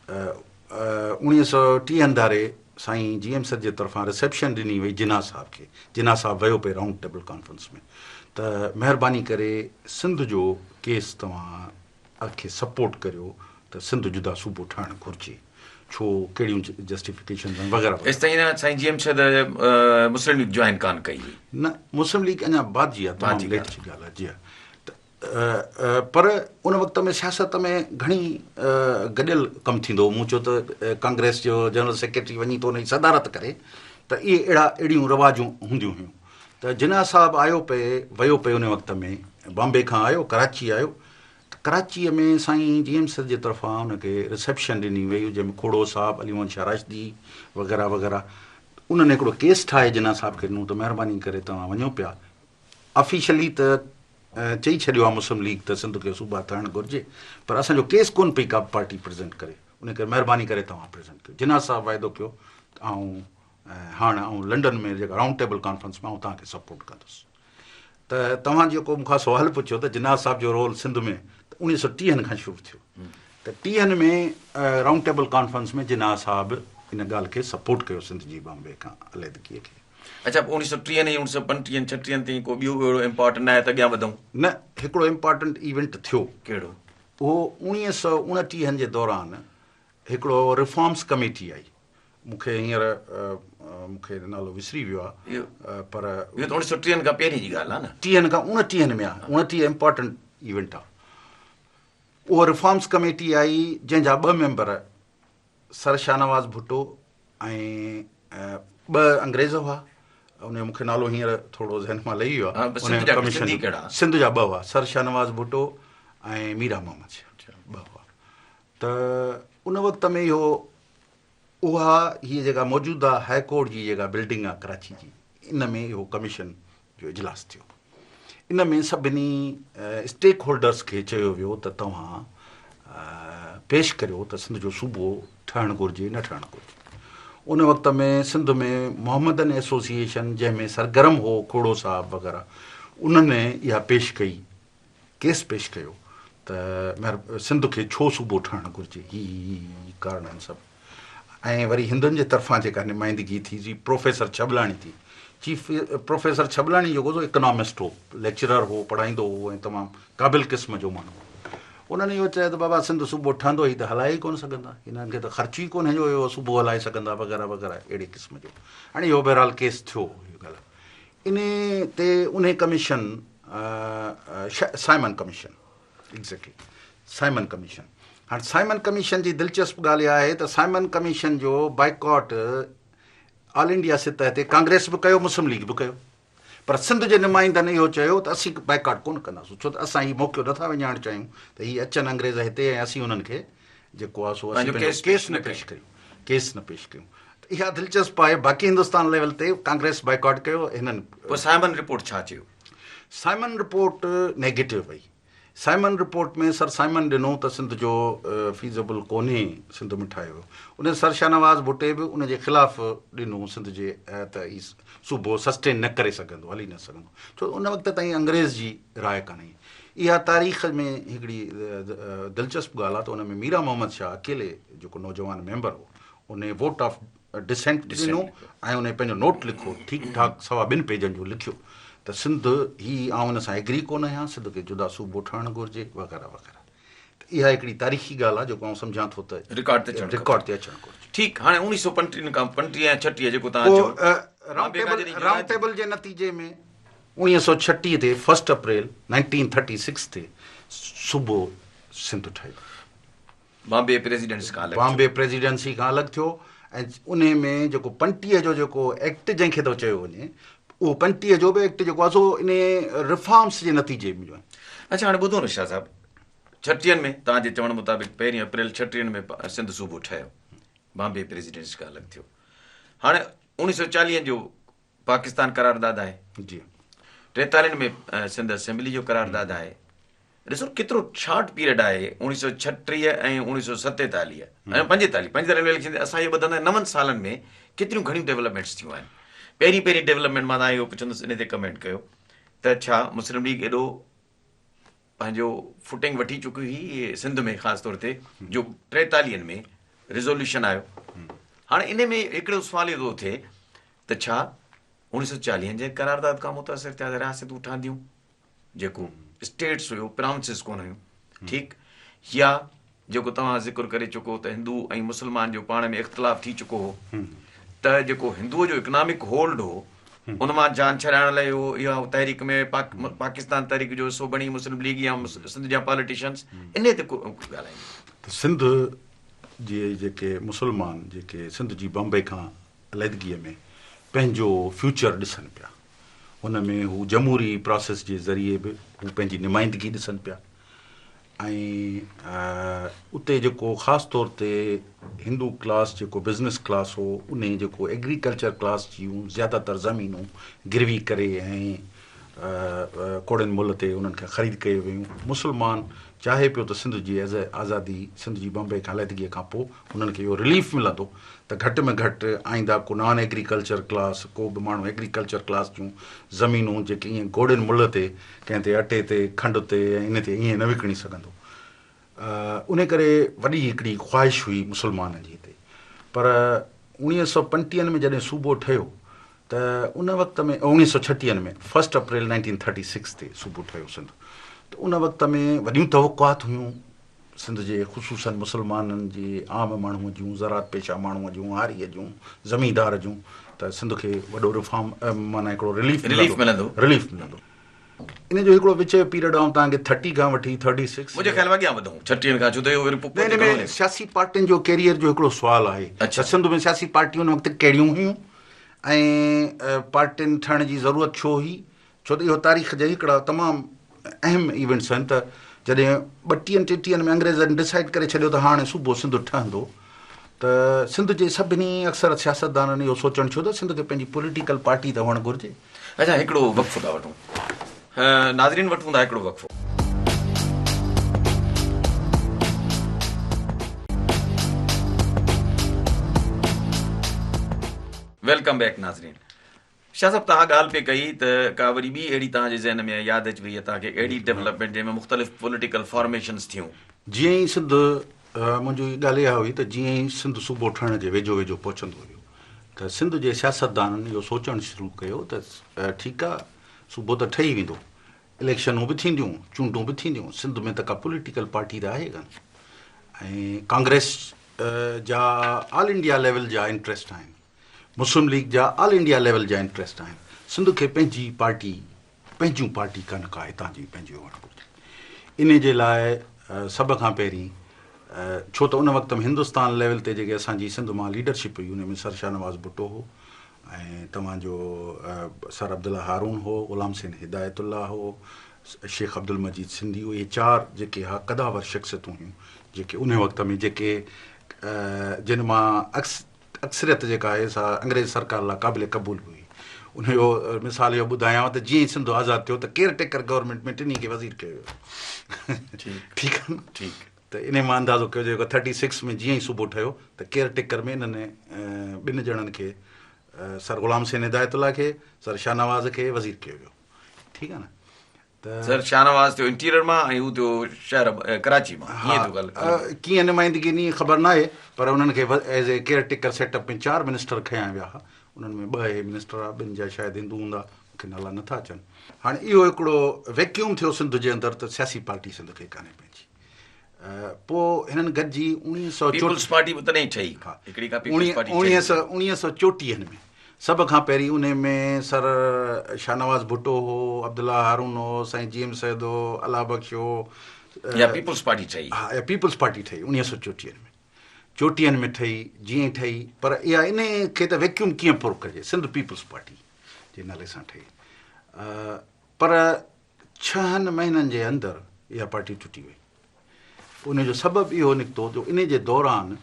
اوڻيهه سؤ ٽيهن ڌاري سائين جي ايم سيد جي طرفان رسيپشن ڏني وئي جناح صاحب کي جناح صاحب ويو پئي رائونڊ ٽيبل ڪانفرنس ۾ ته مهرباني ڪري سنڌ جو ڪيس توهان کي سپورٽ ڪريو ته سنڌ جدا صوبو ٺهڻ گهرجي ڇو ڪهڙيون جسٽيفڪيشنز آهن وغيره وغيره. ايستائين سائين جي ايم سيد مسلم ليگ جوائن ڪانه ڪئي هئي. نه مسلم ليگ اڃا بعد جي آهي تمام ليٽ جي ڳالهه آهي جي ها ته پر ان وقت ۾ سياست ۾ گهڻي گڏيل ڪم ٿيندو هو مون چيو ته ڪانگريس جو جنرل سيڪريٽري وڃي ٿو ان جي صدارت ڪري ته اهي اهڙا اهڙيون رواجون هونديون هيون ته جناح صاحب آيو پئي ويو پئي ان وقت ۾ بامبي کان آيو ڪراچي آيو ته ڪراچيء ۾ سائين جي ايم سيد جي طرفان ان کي رسيپشن ڏني وئي جنهن ۾ کوڙو صاحب، علي محمد شاهه راشدي وغيره وغيره انهن هڪڙو ڪيس ٺاهي جناح صاحب کي ڏنو ته مهرباني ڪري توهان وڃو پيا آفيشلي ته چئي ڇڏيو آهي مسلم ليگ ته سنڌ کي صوبا ٺهڻ گهرجي پر اسان جو ڪيس ڪونه پئي ڪا به پارٽي پريزنٽ ڪري ان ڪري مهرباني ڪري توهان پريزنٽ ڪيو. جناح صاحب واعدو ڪيو ته آئون هاڻ آئون لنڊن ۾ جيڪا رائونڊ ٽيبل ڪانفرنس ۾ آئون توهان کي سپورٽ ڪندس. ته توهان جيڪو مون کان سوال پڇيو ته جناح صاحب جو رول سنڌ ۾ ته اوڻيهه سؤ ٽيهن کان شروع ٿيو ته ٽيهن ۾ رائونڊ ٽيبل ڪانفرنس ۾ جناح صاحب ان ڳالهه کي سپورٽ ڪيو سنڌ جي بامبي کان عليحدگيء کي. اڇا پوء اوڻيهه سؤ ٽيهن ۽ اوڻيهه سؤ پنجٽيهن ڇٽيهن تائين ڪو ٻيو اهڙو امپارٽنٽ ناهي ته اڳيان وڌون؟ نه هڪڙو امپارٽنٽ ايونٽ ٿيو. ڪهڙو؟ اهو اوڻيهه سؤ اڻٽيهن جي دوران هڪڙو ريفارمس ڪميٽي آئي مون کي هينئر مون کي نالو وسري ويو آهي پر. اهو ته اوڻيهه سؤ ٽيهن کان پهرين جي ڳالهه آهي نه. ٽيهن کان اڻٽيهن ۾ آهي، اڻٽيهه امپارٽنٽ ايونٽ آهي. اهو ريفارمس ڪميٽي آئي جنهن جا ٻه ميمبر سر شاهنواز ڀٽو ۽ ٻه انگريز هئا، ان جو مون کي نالو هينئر ٿورو ذهن مان لهي ويو آهي. سنڌ جا ٻه هئا، سر شاهنواز ڀٽو ۽ ميران محمد شاهه ٻه هئا. ته ان وقت ۾ اهو اها هيء جيڪا موجوده هاء ڪورٽ جي جيڪا بلڊنگ آهي ڪراچي جي ان ۾ اهو ڪميشن جو اجلاس ٿيو. ان ۾ سڀني اسٽيڪ هولڊرس کي چيو ويو ته توهان پيش ڪريو ته سنڌ جو صوبو ٺهڻ گهرجي نه ٺهڻ گهرجي. ان وقت ۾ سنڌ ۾ محمدن ايسوسيئيشن جنهن ۾ سرگرم هو کوڙو صاحب وغيره انهن اها پيش ڪئي ڪيس پيش ڪيو ته سنڌ کي ڇو صوبو ٺهڻ گهرجي، هي هي هي ڪارڻ آهن سڀ. ۽ وري هندن جي طرفان جيڪا نمائندگي ٿي سي پروفيسر ڇٻلاڻي ٿي. چيف پروفيسر ڇٻلاڻي جيڪو سو اڪنامسٽ هو، ليڪچرر هو، پڙهائيندو هو ۽ تمام قابل قسم جو ماڻهو هو. انهن اهو چيو ته بابا سنڌ صوبو ٺهندو هي ته هلائي ئي ڪونه سگهندا، هنن کي ته خرچ ئي ڪونهي جو اهو صوبو هلائي سگهندا وغيره وغيره اهڙي قسم جو. هاڻي اهو بهرحال ڪيس ٿيو اهو ڳالهه. انهي تي انهي commission Simon commission exactly Simon commission هاڻ سائمن ڪميشن جي دلچسپ ڳالهه اها آهي ته سائمن ڪميشن جو بائيڪاٽ آل انڊيا سطح تي ڪانگريس به ڪيو مسلم ليگ به ڪيو پر سنڌ جي نمائندن اهو چيو ته اسين بائيڪاٽ ڪونه ڪنداسون ڇو ته اسان هي موقعو نٿا وڃائڻ چاهيون ته هي اچن انگريز هتي ۽ اسين انهن کي جيڪو آهي سو اسين پنهنجو ڪيس نه پيش ڪريون ڪيس نه پيش ڪيون ته اها دلچسپ آهي باقي هندستان ليول تي ڪانگريس بائيڪاٽ ڪيو هنن پوء سائمن رپورٽ ڇا چيو؟ سائمن رپورٽ نيگيٽو وئي سائمن رپورٽ ۾ سر سائمن ڏنو ته سنڌ جو فيزبل ڪونهي سنڌ ۾ ٺاهيو ويو ان سر شاهنواز ڀٽي به ان جي خلاف ڏنو سنڌ جي ته هي صوبو سسٽين نه ڪري سگهندو هلي نه سگهندو ڇو ان وقت تائين انگريز جي راء ڪانه هئي اها تاريخ ۾ هڪڙي دلچسپ ڳالهه آهي ته ان ۾ ميران محمد شاهه اڪيلي جيڪو نوجوان ميمبر هو ان ووٽ آف ڊسينٽ ڏنو ۽ ان پنهنجو نوٽ لکيو ٺيڪ ٺاڪ سوا ٻن پيجن جو لکيو ته سنڌ هي آئون ان سان ايگري ڪونه آهيان سنڌ کي جدا صوبو ٺهڻ گهرجي وغيره وغيره ته اها هڪڙي تاريخي ڳالهه آهي جيڪو آئون سمجهان ٿو ته رڪارڊ تي اچڻ رڪارڊ تي اچڻ گهرجي. ٺيڪ هاڻي اوڻيهه سؤ پنجٽيهن کان پنجٽيهه ۽ ڇٽيهه جيڪو توهان چيو رائونڊ ٽيبل رائونڊ ٽيبل جي نتيجي ۾ 1936 تي فرسٽ اپريل 1936 تي صوبو سنڌ ٺهيو. بامبي پريزيڊنسي کان الڳ ٿيو. بامبي پريزيڊنسي کان الڳ ٿيو ۽ انهي ۾ جيڪو 35 جو جيڪو ايڪٽ جنهن کي ٿو چيو وڃي اهو 35 جو به ايڪٽ جيڪو آهي سو انهي ريفارمس جي نتيجي ۾ جو آهي. اڇا هاڻي ٻڌو نه شاهه صاحب ڇٽيهن ۾ توهان جي چوڻ مطابق پهرين اپريل ڇٽيهن ۾ سنڌ صوبو ٺهيو بامبي پريزيڊنسي کان الڳ ٿيو هاڻي اوڻيهه سؤ چاليهن جو پاڪستان قرارداد آهي. جي. ٽيتاليهن ۾ سنڌ اسيمبلي جو قرارداد آهي. ڏسو ڪيترو شارٽ پيريڊ آهي 1936 ۽ 1947 ۽ 45 45 ۾ اليڪشن اسان اهو ٻڌندا آهيون نون سالن ۾ ڪيتريون گهڻيون ڊيولپمينٽس ٿيون آهن. پهرين پهرين ڊيولپمينٽ مان توهان اهو پڇندس ان تي ڪمينٽ ڪيو ته ڇا مسلم ليگ ايڏو پنهنجو فوٽنگ وٺي چڪي هئي سنڌ ۾ خاص طور تي جو ٽيتاليهن ۾ ريزوليوشن آيو هاڻي ان ۾ هڪڙو سوال اهو ٿو اٿي ته ڇا اوڻيهه سو چاليهن جي قرارداد کان متاثر ٿيا ته رياستون ٺهنديون جيڪو اسٽيٽس هيو پراونسز ڪونه هيون ٺيڪ يا جيڪو توهان ذڪر ڪري چڪو ته هندو ۽ مسلمان جو پاڻ ۾ اختلاف ٿي چڪو هو ته جيڪو هندوء جو اڪنامڪ هولڊ هو ان مان جان ڇڏائڻ لاء اهو اها تحريڪ ۾ پاڪستان تحريڪ جو حصو بڻي مسلم ليگ يا سنڌ جا پاليٽيشنس انهي تي ڳالهائيندو. ته سنڌ جي جيڪي مسلمان جيڪي سنڌ جي بمبئي کان عليحدگيء ۾ پنهنجو فيوچر ڏسن پيا ان ۾ هو جمهوري پراسيس جي ذريعي به هو پنهنجي نمائندگي ڏسن پيا ۽ اتي جيڪو خاص طور تي هندو ڪلاس جيڪو بزنس ڪلاس هو انهي جيڪو ايگريڪلچر ڪلاس جون زياده تر زمينون گروي ڪري ۽ ڪوڙين ملهه تي انهن کان خريد ڪيون ويون. مسلمان چاهي پيو ته سنڌ جي آزادي، سنڌ جي بمبئي کان علحدگيء کان پوء انهن کي اهو رليف ملندو ته گهٽ ۾ گهٽ آئنده ڪو نان ايگريڪلچر ڪلاس، ڪو به ماڻهو ايگريڪلچر ڪلاس جون زمينون جيڪي ائين ڪوڙين ملهه تي ڪنهن تي اٽي تي، کنڊ تي ۽ ان تي ائين نه وڪڻي سگهندو. انهي ڪري وڏي هڪڙي خواهش هئي مسلمانن جي هتي. پر اوڻيهه سؤ پنجٽيهن ۾ جڏهن صوبو ٺهيو ته ان وقت ۾ اوڻيهه سؤ ڇٽيهن ۾ first April nineteen thirty six تي صوبو ٺهيو سنڌ ته ان وقت ۾ وڏيون توقعات هيون سنڌ جي خصوصاً مسلمانن جي عام ماڻهوء جون زراعت پيشه ماڻهوء جون هاريء جون زميندار جون ته سنڌ کي وڏو ريفارم معنيٰ هڪڙو رليف ملندو رليف ملندو ان جو هڪڙو وچ جو پيريڊ آئون توهان کي ٿرٽي کان وٺي ٿرٽي سڪس منهنجي خيال ۾ اڳيان وڌون ڇٽيهن کان ڇو ته اهو وري پوء ان ۾ سياسي پارٽين جو ڪيريئر جو هڪڙو سوال آهي ته سنڌ ۾ سياسي پارٽيون ان وقت ڪهڙيون هيون ۽ پارٽين ٺهڻ جي ضرورت ڇو هئي ڇو ته اهو تاريخ جا هڪڙا تمام اهم ايونٽس آهن ته جڏهن ٻٽيهن ٽيٽيهن ۾ انگريزن ڊسائيڊ ڪري ڇڏيو ته هاڻي صوبو سنڌ ٺهندو ته سنڌ جي سڀني اڪثر سياستدانن اهو سوچڻ ڇو ته سنڌ کي پنهنجي پوليٽيڪل پارٽي ته هئڻ گهرجي. اڇا هڪڙو وقفو ٿا وٺون. ناظرين وٺون ٿا هڪڙو وقفو. Welcome back ناظرين. شاهه صاحب توهان ڳالهه پئي ڪئي ته ڪا وري ٻي اهڙي توهان جي ذهن ۾ ياد اچي وئي توهان کي اهڙي ڊولپمينٽ جنهن ۾ مختلف پوليٽيڪل فارميشنز ٿيون. جيئن ئي سنڌ منهنجي ڳالهه اها هئي ته جيئن ئي سنڌ صوبو ٺهڻ جي ويجهو ويجهو پهچندو ويو ته سنڌ جي سياستدانن اهو سوچڻ شروع ڪيو ته ٺيڪ آ صوبو ته ٺهي ويندو، اليڪشنون به ٿينديون، چونڊون به ٿينديون، سنڌ ۾ ته ڪا پوليٽيڪل پارٽي ته آهي ڪانه ۽ ڪانگريس جا آل انڊيا ليول جا انٽريسٽ آهن، مسلم ليگ جا آل انڊيا ليول جا انٽريسٽ آهن، سنڌ کي پنهنجي پارٽي پنهنجون پارٽي ڪا نه ڪا هتان جي پنهنجي هئڻ گهرجي. انهي جي لاء سڀ کان پهرين ڇو ته ان وقت ۾ هندستان ليول تي جيڪي اسان جي سنڌ مان ليڊرشپ هئي ان ۾ سر شاهنواز ڀٽو هو ۽ توهان جو سر عبدالله هارون هو، غلام حسين هدايت الله هو، شيخ عبدالمجيد سنڌي هو، اهي چار جيڪي ها قدآور شخصيتون هيون جيڪي انهي وقت ۾ جيڪي جن مان اڪثريت جيڪا آهي سا انگريز سرڪار لاء قابل قبول به هئي. ان جو مثال اهو ٻڌايانو ته جيئن ئي سنڌ آزاد ٿيو ته ڪيئر ٽيڪر گورنمينٽ ۾ ٽنهي کي وزير ڪيو ويو. ٺيڪ آهي نه؟ ٺيڪ. ته انهي مان اندازو ڪيو جيڪو ٿرٽي سڪس ۾ جيئن ئي صوبو ٺهيو ته ڪيئر ٽيڪر ۾ انهن ٻن ڄڻن کي سر غلام حسين هدايت الله کي سر شاهنواز کي وزير ڪيو ويو. ٺيڪ آهي نه؟ ته. سر شاهنواز ٿيو انٽيريئر مان ۽ هو ٿيو شهر ڪراچي مان ائين ٿيو ڳالهه. ڪيئن نمائندگي ڏني خبر ناهي پر انهن کي as a care taker set up ۾ چار منسٽر کنيا ويا ها انهن ۾ ٻه اهي منسٽر ها ٻن جا شايد هندو هوندا مون کي نالا نٿا اچن. هاڻي اهو هڪڙو ويڪيوم ٿيو سنڌ جي اندر ته سياسي پارٽي سنڌ کي ڪانهي پنهنجي پوء هنن گڏجي اوڻيهه سؤ پيپلز پارٽي به تڏهن ٺهي هڪڙي ڪا پيپلز پارٽي ٺهي اوڻيهه سؤ چوٽيهن ۾ سڀ کان پهرين انهي ۾ سر شاهنواز ڀٽو هو، عبدالله هارون هو، سائين جي ايم سيد هو، الله بخش هو. اها پيپلز پارٽي ٺهي. ها اها پيپلز پارٽي ٺهي اوڻيهه سؤ چوٽيهن ۾. چوٽيهن ۾ ٺهي جيئن ئي ٺهي پر اها انهي کي ته ويڪيوم ڪيئن پر ڪجي سنڌ پيپلز پارٽي جي نالي سان ٺهي پر ڇهن مهينن جي اندر اها پارٽي ٽٽي وئي. ان جو سبب اهو نڪتو جو انهي جي دوران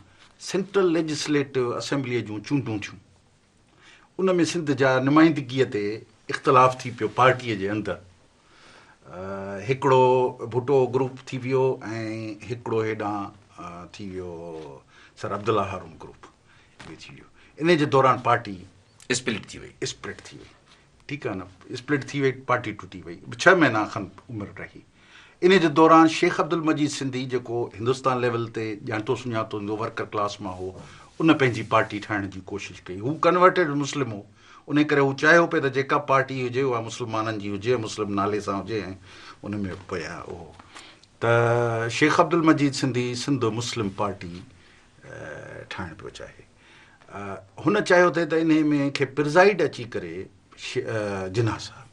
سينٽرل ليجسليٽو اسيمبليء جون چونڊون ٿيون. ان ۾ سنڌ جا نمائندگيء تي اختلاف ٿي پيو پارٽيء جي اندر. هڪڙو ڀٽو گروپ ٿي ويو ۽ هڪڙو هيڏانهن ٿي ويو سر عبدالله هارون گروپ اهو ٿي ويو. انهي جي دوران پارٽي اسپلٽ ٿي وئي. اسپلٽ ٿي وئي. ٺيڪ آهي نه اسپلٽ ٿي وئي پارٽي ٽٽي وئي ڇهه مهينا کن عمر رهي انهي جي دوران شيخ عبدالمجيد سنڌي جيڪو هندستان ليول تي ڄاڻتو سڃاتو هندو ورڪر ڪلاس مان هو ان پنهنجي پارٽي ٺاهڻ جي ڪوشش ڪئي هو ڪنورٽيڊ مسلم هو انهي ڪري هو چاهيو پئي ته جيڪا پارٽي هجي اها مسلمانن جي هجي مسلم نالي سان هجي ۽ ان ۾ پيا اهو ته شيخ عبدالمجيد سنڌي سنڌ مسلم پارٽي ٺاهڻ پيو چاهي هن چاهيو ٿي ته انهي ۾ کي پرزائيڊ اچي ڪري جناح صاحب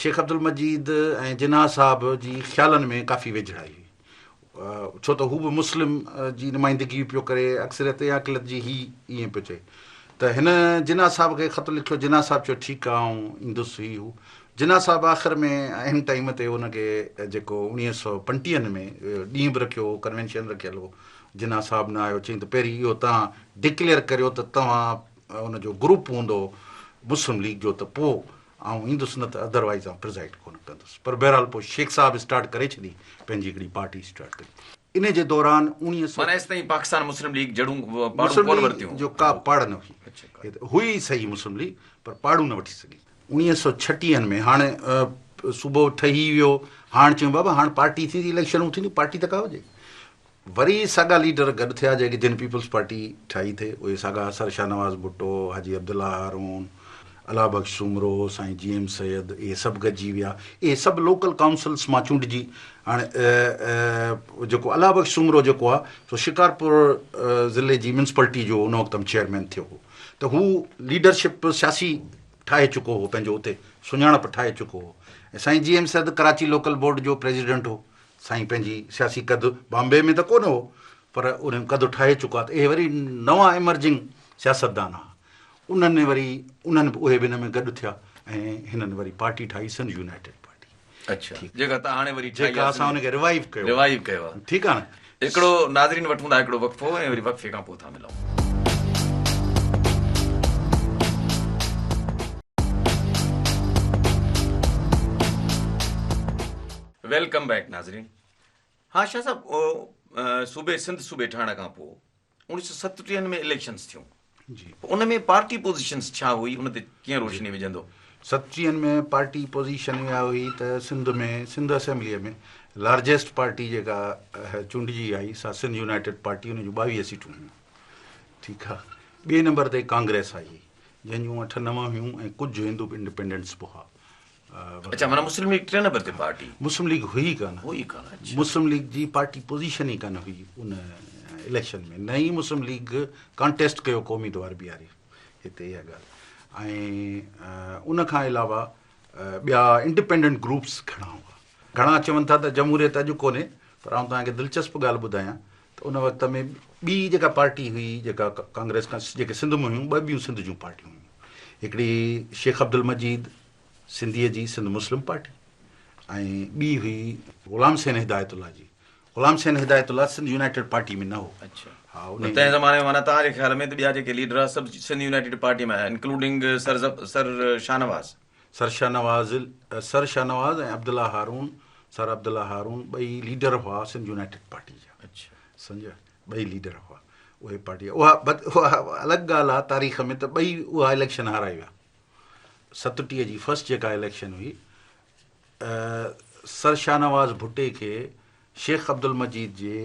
شيخ عبدالمجيد ۽ جناح صاحب جي خيالن ۾ ڪافي ويجهڙائي هئي ڇو ته هو به مسلم جي نمائندگي پيو ڪري اڪثريت يا اقليت جي هي ائين پيو چئي ته هن جناح صاحب کي خط لکيو جناح صاحب چيو ٺيڪ آ آئون ايندس هي هو جناح صاحب آخر ۾ اهم ٽائيم تي ان کي جيڪو اوڻيهه سو پنٽيهن ۾ ڏينهن به رکيو هو ڪنوينشن رکيل هو جناح صاحب نه آيو، چيائين ته پهرين اهو توهان ڊڪليئر ڪريو ته توهان ان جو گروپ هوندو مسلم ليگ جو ته پوء آئون ايندس نه ته ادروائيز آئون پرزائيڊ ڪونه ڪندس پر بهرحال پوء شيخ صاحب اسٽارٽ ڪري ڇڏي پنهنجي هڪڙي پارٽي اسٽارٽ ڪئي انهي جي دوران اوڻيهه سؤ معنيٰ ايستائين پاڪستان مسلم ليگ جڙون پاڙون مسلم ڪونه ليگ ورتيون. جو ڪا پاڙ نه هئي هئي صحيح مسلم ليگ پر پاڙون نه وٺي سگهي. اوڻيهه سؤ ڇٽيهن ۾ هاڻ صوبو ٺهي ويو هاڻ چيون بابا هاڻ پارٽي ٿيندي اليڪشنون ٿينديون پارٽي ته ڪا هجي وري ساڳا ليڊر گڏ ٿيا جيڪي جن پيپلز پارٽي ٺاهي ٿي اهي ساڳا سر شاهنواز ڀٽو، حاجي عبدالله هارون، الله بخش سومرو، سائين جي ايم سيد اهي سڀ گڏجي ويا اهي سڀ لوڪل ڪائونسلز مان چونڊجي هاڻي جيڪو الله بخش سومرو جيڪو آهي سو شڪارپور ضلعي جي ميونسپلٽي جو ان وقت ۾ چيئرمين ٿيو هو ته هو ليڊرشپ سياسي ٺاهي چڪو هو پنهنجو اتي سڃاڻپ ٺاهي چڪو هو ۽ سائين G M Syed Karachi local board جو پريزيڊنٽ هو سائين پنهنجي سياسي قد بامبي ۾ ته ڪونه هو پر انهن قد ٺاهي چڪا ته اهي وري نوان ايمرجنگ سياستدان ها انهن وري انهن به اهي به ان ۾ گڏ ٿيا ۽ هنن وري پارٽي ٺاهي سنڌ يونائيٽيڊ پارٽي اڇا جيڪا تان هاڻي وري ٺاهي جيڪا اسان ان کي ريوائيو ڪيو ريوائيو ڪيو آهي ٺيڪ آهي نه هڪڙو ناظرين وٺون ٿا هڪڙو وقفو ۽ وري وقفي کان پوء ٿا ملون. Welcome back ناظرين ها شاهه صاحب صوبي سنڌ صوبي ٺهڻ کان پوء اوڻيهه سؤ ستٽيهن ۾ اليڪشنز ٿيون جي ان ۾ پارٽي پوزيشنز ڇا هئي ان تي ڪيئن روشني وجهندو؟ ستٽيهن ۾ پارٽي پوزيشن اها هئي ته سنڌ ۾ سنڌ اسيمبليء ۾ لارجيسٽ پارٽي جيڪا چونڊجي آئي سا سنڌ يونائيٽيڊ پارٽي ان جون ٻاويهه سيٽون هيون ٺيڪ آ ٻئي نمبر تي ڪانگريس آئي جنهن جون اٺ نو هيون ۽ ڪجهه هندو انڊيپينڊنٽس به هئا اڇا معنيٰ مسلم ليگ ٽئين نمبر تي پارٽي. مسلم ليگ هئي ئي ڪانه. هئي ئي ڪانه اڇا. مسلم ليگ جي پارٽي پوزيشن ئي ڪانه هئي ان اليڪشن ۾ نه ئي مسلم ليگ ڪانٽيسٽ ڪيو ڪو اميدوار بيهاري هتي اها ڳالهه ۽ ان کان علاوه ٻيا انڊيپينڊنٽ گروپس گهڻا هئا. گهڻا چون ٿا ته جمهوريت اڄ ڪونهي پر آئون توهان کي دلچسپ ڳالهه ٻڌايان ته ان وقت ۾ ٻي جيڪا پارٽي هئي جيڪا ڪانگريس کان جيڪي سنڌ ۾ هيون ٻه ٻيون سنڌ جون پارٽيون هيون هڪڙي شيخ عبدالمجيد سنڌيء جي سنڌ مسلم پارٽي ۽ ٻي هئي غلام حسين هدايت الله جي. غلام حسين هدايت الله سنڌ يونائيٽيڊ پارٽي ۾ نه هو. اڇا. ها ان تنهن زماني ۾ معنيٰ توهان جي خيال ۾ ته ٻيا جيڪي ليڊر هئا سڀ سنڌ يونائيٽيڊ پارٽي ۾ آيا انڪلوڊنگ سر سر شاهنواز. سر شاهنواز سر شاهنواز ۽ عبدالله هارون سر عبدالله هارون ٻئي ليڊر هئا سنڌ يونائيٽيڊ پارٽي جا. اڇا. سمجهيا ٻئي ليڊر هئا اهي پارٽي اها اها الڳ ڳالهه آهي تاريخ ۾ ته ٻئي اها اليڪشن هارائي ويا. ستٽيهه جي فرسٽ جيڪا اليڪشن هئي سر شاهنواز ڀٽي کي شيخ عبدالمجيد جي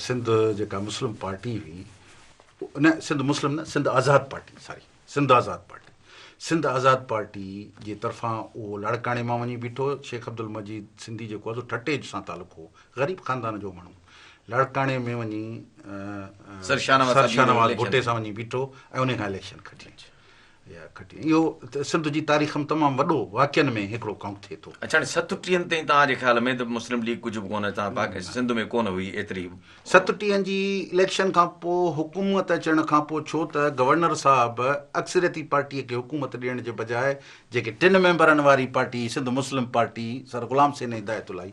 سنڌ جيڪا مسلم پارٽي هئي نه سنڌ مسلم نه سنڌ آزاد پارٽي ساري سنڌ آزاد پارٽي سنڌ آزاد پارٽي جي طرفان اهو لاڙڪاڻي مان وڃي بيٺو شيخ عبدالمجيد سنڌي جيڪو آهي سو ٺٽي سان تعلق هو غريب خاندان جو ماڻهو لاڙڪاڻي ۾ وڃي سر شاهنواز ڀٽي سان وڃي بيٺو ۽ ان کان اليڪشن کٽي يا کٽي اهو سنڌ جي تاريخ ۾ تمام وڏو واقعن ۾ هڪڙو ڪائونٽ ٿئي ٿو. اڇا هاڻي ستٽيهن تائين توهان جي خيال ۾ ته مسلم ليگ ڪجهه به ڪونه توهان پاڪ سنڌ ۾ ڪونه هئي ايتري. ستٽيهن جي اليڪشن کان پوء حڪومت اچڻ کان پوء ڇو ته گورنر صاحب اڪثريتي پارٽيء کي حڪومت ڏيڻ جي بجاء جيڪي ٽن ميمبرن واري پارٽي سنڌ مسلم پارٽي سر غلام حسين هدايت الله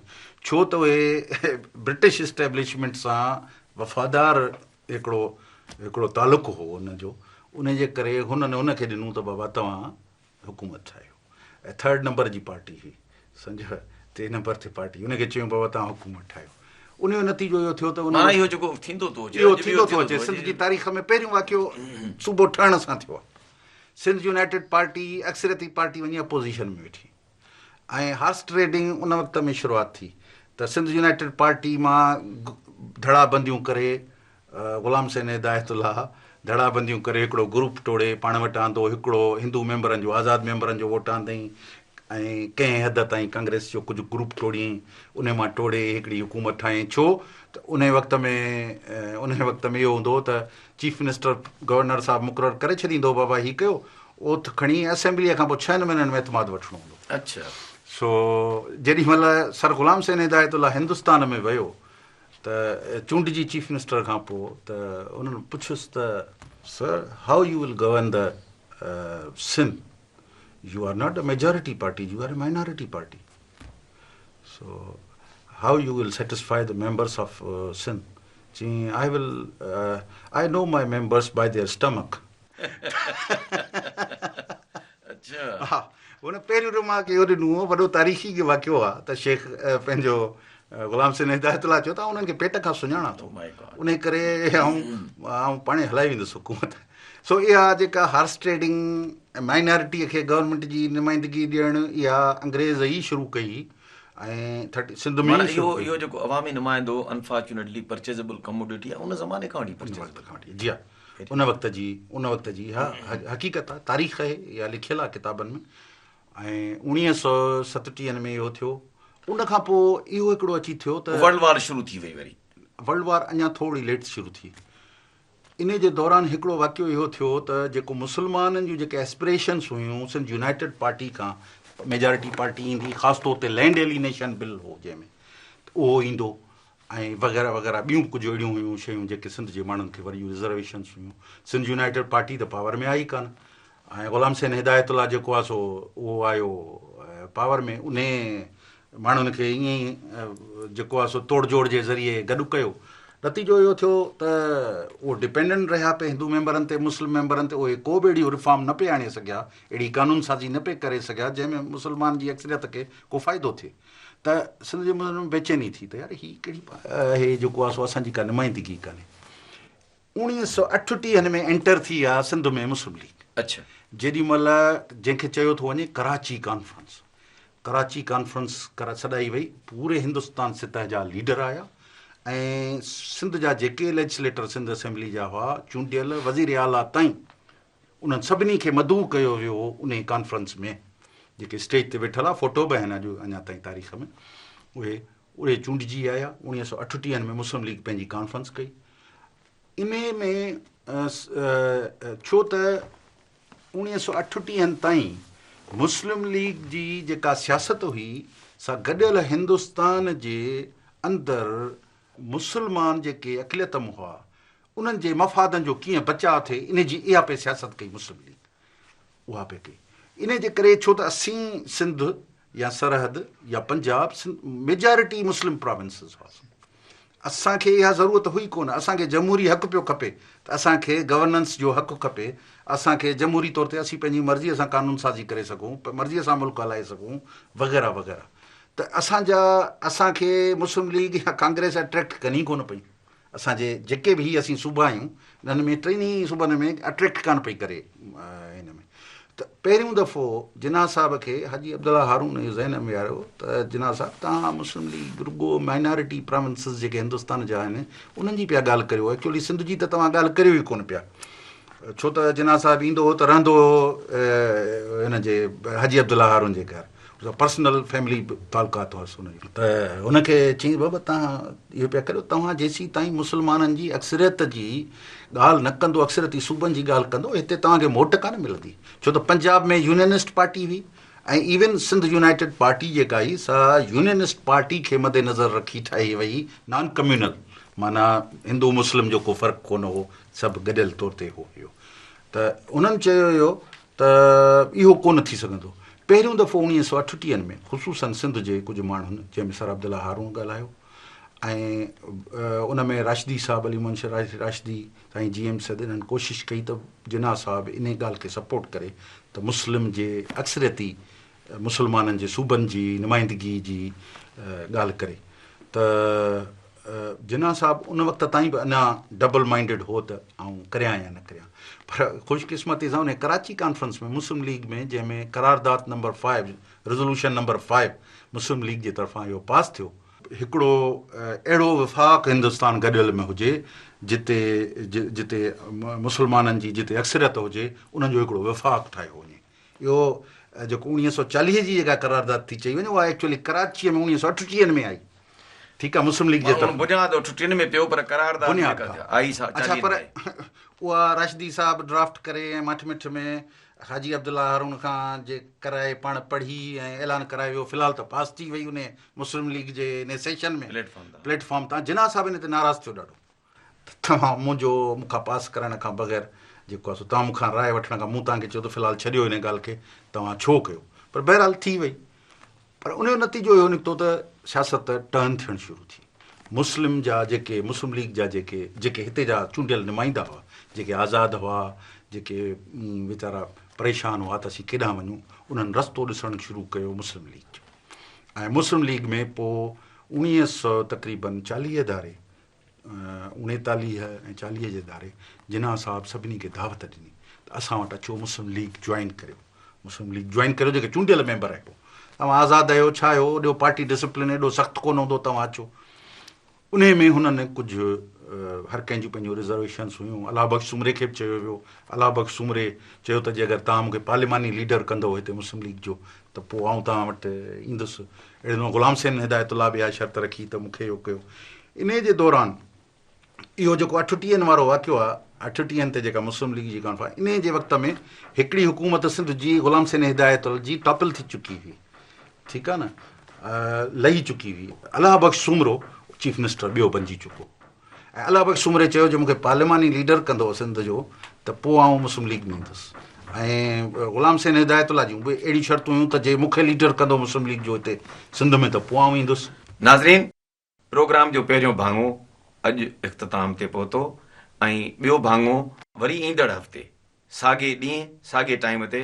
ڇو ته اهي برٽش اسٽيبلشمينٽ سان وفادار هڪڙو هڪڙو تعلق هو ان جو ان جي ڪري هنن ان کي ڏنو ته بابا توهان حڪومت ٺاهيو ۽ ٿرڊ نمبر جي پارٽي هئي سمجهيو ٽي نمبر تي پارٽي ان کي چيو بابا توهان حڪومت ٺاهيو ان جو نتيجو اهو ٿيو ته ان معنيٰ اهو جيڪو ٿيندو ٿو اچي اهو ٿيندو ٿو اچي سنڌ جي تاريخ ۾ پهريون واقعو صوبو ٺهڻ سان ٿيو آهي سنڌ يونائيٽيڊ پارٽي اڪثريتي پارٽي وڃي اپوزيشن ۾ ويٺي ۽ هارس ٽريڊنگ ان وقت ۾ شروعات ٿي ته سنڌ يونائيٽيڊ پارٽي مان ڌڙا بنديون ڪري غلام حسين هدايت الله ڌڙا بنديون ڪري هڪڙو گروپ ٽوڙي پاڻ وٽ آندو هڪڙو هندو ميمبرن جو آزاد ميمبرن جو ووٽ آندئين ۽ ڪنهن حد تائين ڪانگريس جو ڪجهه گروپ ٽوڙيائين انهي مان ٽوڙي هڪڙي حڪومت ٺاهيائين ڇو ته انهي وقت ۾ انهي وقت ۾ اهو هوندو هو ته چيف منسٽر گورنر صاحب مقرر ڪري ڇڏيندو هو بابا هي ڪيو اوٿ کڻي اسيمبليء کان پوء ڇهن مهينن ۾ اعتماد وٺڻو هوندو. اڇا. سو جيڏي مهل سر غلام حسين هدايت الله هندستان ۾ ويو ته چونڊجي چيف منسٽر کان پوء ته انهن پڇيس ته. Sir how you will govern the Sindh you are not a majority party you are a minority party so how you will satisfy the members of Sindh چيائين I will I know my members by their stomach. ها هن پهريون رمارڪ اهو ڏنو هو، وڏو تاريخي واقعو آهي ته شيخ پنهنجو غلام حسين هدايت الله چيو ته آئون انهن کي پيٽ کان سڃاڻان ٿو، انهي ڪري آئون آئون پاڻهي هلائي ويندس حڪومت. سو اها جيڪا هارس ٽريڊنگ ۽ مائنارٽيء کي گورنمينٽ جي نمائندگي ڏيڻ اها انگريز ئي شروع ڪئي ۽ ٿرٽي سنڌ ۾ معنيٰ اهو اهو جيڪو عوامي نمائندو انفارچونيٽلي پرچيزبل ڪموڊٽي آهي ان زماني کان وٺي پرچيزبل کان وٺي جي ها ان وقت جي ان وقت جي اها حقيقت آهي تاريخ آهي اها لکيل آهي ڪتابن ۾ ۽ اوڻيهه سو ستٽيهن ۾ اهو ٿيو ان کان پوء اهو هڪڙو اچي ٿيو ته ورلڊ وار شروع ٿي وئي وري ورلڊ وار اڃا ٿوري ليٽ شروع ٿي انهي جي دوران هڪڙو واقعو اهو ٿيو ته جيڪو مسلمانن جون جيڪي ايسپريشنس هيون سنڌ يونائيٽيڊ پارٽي کان ميجارٽي پارٽي ايندي خاص طور تي لينڊ ايلينيشن بل هو جنهن ۾ ته اهو ايندو ۽ وغيره وغيره ٻيون به ڪجهه اهڙيون هيون شيون جيڪي سنڌ جي ماڻهن کي وري رزرويشنس هيون سنڌ يونائيٽيڊ پارٽي ته پاور ۾ آئي ڪانه ۽ غلام حسين هدايت الله جيڪو آهي سو اهو آيو پاور ۾ انهي ماڻهن کي ائين ئي جيڪو آهي سو توڙ جوڙ جي ذريعي گڏ ڪيو. نتيجو اهو ٿيو ته اهو ڊپينڊنٽ رهيا پئي هندو ميمبرن تي، مسلم ميمبرن تي، اهي ڪو به اهڙيون ريفارم نه پئي آڻي سگهيا، اهڙي قانون سازي نه پئي ڪري سگهيا جنهن ۾ مسلمان جي اڪثريت کي ڪو فائدو ٿئي ته سنڌ جي مسلمانن ۾ بيچيني ٿي ته يار هي ڪهڙي آهي جيڪو آهي سو اسان جي ڪا نمائندگي ڪانهي. اوڻيهه سو اٺٽيهن ۾ اينٽر ٿي آ سنڌ ۾ مسلم ليگ. اڇا. جيڏي مهل جنهن کي چيو ٿو وڃي ڪراچي ڪانفرنس. ڪراچي ڪانفرنس سڏائي وئي، پوري هندستان سطح جا ليڊر آيا ۽ سنڌ جا جيڪي ليجسليٽر سنڌ اسيمبلي جا هئا چونڊيل وزير اعليٰ تائين انهن سڀني کي مدعو ڪيو ويو هو انهي ڪانفرنس ۾ جيڪي اسٽيج تي ويٺل آ فوٽو به آهن اڄ اڃا تائين تاريخ ۾ اهي اهي چونڊجي آيا. اوڻيهه سؤ اٺٽيهن ۾ مسلم ليگ پنهنجي ڪانفرنس ڪئي. انهي ۾ ڇو ته اوڻيهه سؤ اٺٽيهن تائين مسلم ليگ جي جيڪا سياست هئي سا گڏيل هندستان جي اندر مسلمان جيڪي اقليت م هئا انهن جي مفادن جو ڪيئن بچاء ٿئي انهي جي اها پئي سياست ڪئي مسلم ليگ اها پئي ڪئي. انهي جي ڪري ڇو ته اسين سنڌ يا سرحد يا پنجاب ميجارٽي مسلم پراونسز هئاسون اسان کي اها ضرورت هئي ڪونه اسان کي جمهوري حق پيو کپي ته اسان کي گورننس جو حق کپي اسان کي جمهوري طور تي اسين پنهنجي مرضي سان قانون سازي ڪري سگهون مرضي سان ملڪ هلائي سگهون وغيره وغيره ته اسان جا اسان کي مسلم ليگ يا ڪانگريس اٽريڪٽ ڪن ئي ڪونه پئي اسان جي جيڪي به هي اسين صوبا آهيون انهن ۾ ٽنهي صوبن ۾ اٽريڪٽ ڪانه پئي ڪري هن ۾ ته پهريون دفعو جناح صاحب کي حاجي عبدالله هارون اهو ذهن ۾ آيو ته جناح صاحب توهان مسلم ليگ رڳو مائنارٽي پراونسز جيڪي هندستان جا آهن انهن جي پيا ڳالهه ڪريو ايڪچولي سنڌ جي ته توهان ڳالهه ڪريو ئي ڪونه پيا ڇو ته جناح صاحب ايندو هو ته رهندو هو هن جي حاجي عبدالله هارون جي گهر پرسنل فيملي تعلقات هئس ان جو ته هن کي چيائين بابا توهان اهو پيا ڪريو توهان جيسين تائين مسلمانن جي اڪثريت جي ڳالهه نه ڪندو اڪثريتي صوبن جي ڳالهه ڪندو هتي توهان کي موٽ ڪانه ملندي ڇو ته پنجاب ۾ يونينسٽ پارٽي هئي ۽ ايون سنڌ يونائيٽيڊ پارٽي جيڪا هئي سا يونينسٽ پارٽي کي مد نظر رکي ٺاهي وئي نان ڪميونل معنيٰ هندو مسلم جو ڪو فرق ڪونه هو سڀ گڏيل طور تي هو اهو ته انهن چيو هيو ته اهو ڪونه ٿي سگهندو. پهريون دفعو اوڻيهه سؤ اٺٽيهن ۾ خصوصاً سنڌ جي ڪجهه ماڻهن جنهن ۾ سر عبدالله هارون ڳالهايو ۽ ان ۾ راشدي صاحب علي محمد راشدي، سائين جي ايم سيد انهن ڪوشش ڪئي ته جناح صاحب انهي ڳالهه کي سپورٽ ڪري ته مسلم جي اڪثريتي مسلمانن جي صوبن جي نمائندگي جي ڳالهه ڪري ته جناح صاحب ان وقت تائين به اڃا ڊبل مائنڊيڊ هو ته آئون ڪريان يا نه ڪريان پر خوش قسمتي سان ان ڪراچي ڪانفرنس ۾ مسلم ليگ ۾ جنهن ۾ قرارداد نمبر 5 ريزولوشن نمبر 5 مسلم ليگ جي طرفان اهو پاس ٿيو هڪڙو اهڙو وفاق هندستان گڏيل ۾ هجي جتي جتي مسلمانن جي جتي اڪثريت هجي انهن جو هڪڙو وفاق ٺاهيو وڃي اهو جيڪو اوڻيهه سؤ چاليهه جي جيڪا قرارداد ٿي چئي وڃي اها ايڪچوئلي ڪراچيء ۾ اوڻيهه سؤ اٺٽيهن ۾ آئي ٺيڪ آهي مسلم ليگ جي طرفان بنياد اٺٽيهن ۾ پيو پر قرارداد جيڪا آئي سا اڇا پر اها راشدي صاحب ڊرافٽ ڪري ۽ مٺ مٺ ۾ حاجي عبدالله هارون کان جي ڪرائي پاڻ پڙهي ۽ اعلان ڪرائي ويو في الحال ته پاس ٿي وئي ان مسلم ليگ جي ان سيشن ۾ پليٽ فارم تان جناح صاحب ان تي ناراض ٿيو ڏاڍو ته توهان منهنجو مون کان پاس ڪرائڻ کان بغير جيڪو آهي سو توهان مون کان راء وٺڻ کان مون توهان کي چيو ته في الحال ڇڏيو ان ڳالهه کي توهان ڇو ڪيو پر بهرحال ٿي وئي پر ان جو نتيجو اهو نڪتو ته سياست ٽرن ٿيڻ شروع ٿي مسلم جا جيڪي مسلم ليگ جا جيڪي جيڪي هتي جا چونڊيل نمائندا هئا جيڪي آزاد هئا جيڪي ويچارا پريشان هئا ته اسين ڪيڏانهن وڃون، انهن رستو ڏسڻ شروع ڪيو مسلم ليگ جو ۽ مسلم ليگ ۾ پوء اوڻيهه سو تقريبن 40 ڌاري 39 ۽ 40 جي ڌاري جناح صاحب سڀني کي دعوت ڏني ته اسان وٽ اچو مسلم ليگ جوائن ڪريو مسلم ليگ جوائن ڪريو جيڪي چونڊيل ميمبر آهيو توهان آزاد آهيو ڇا آهيو اوڏو پارٽي ڊسپلن ايڏو سخت ڪونه هوندو توهان اچو انهي ۾ هنن ڪجهه هر ڪنهن جون پنهنجون رزرويشنس هيون الله بخش سومري کي به چيو ويو الله بخش سومري چيو ته جي اگر توهان مون کي پارليماني ليڊر ڪندو هتي مسلم ليگ جو ته پوء آئون توهان وٽ ايندس اهڙي نموني غلام حسين هدايت الله به اها شرط رکي ته مون کي اهو ڪيو انهيء جي دوران اهو جيڪو اٺٽيهن وارو واقعو آهي، اٺٽيهن تي جيڪا مسلم ليگ جي ڪانفرنس، انهيء جي وقت ۾ هڪڙي حڪومت سنڌ جي غلام حسين هدايت الله جي ٽاپل ٿي چڪي هئي، ٺيڪ آهي نه، لهي چڪي هئي. الهه بخش سومرو چيف منسٽر ٻيو بنجي چڪو ۽ الهه بخش سومري چيو جي مون کي پارليماني ليڊر ڪندو سنڌ جو ته پوء آئون مسلم ليگ ۾ ايندس ۽ غلام حسين هدايت الله جون به اهڙيون شرطون هيون ته جي مون کي ليڊر ڪندو مسلم ليگ جو هتي سنڌ ۾ ته پوء آئون ايندس. ناظرين! پروگرام جو پهريون ڀاڱو اڄ اختتام تي پهتو ۽ ٻيو ڀاڱو وري ايندڙ هفتي ساڳي ڏينهن ساڳي ٽائيم تي.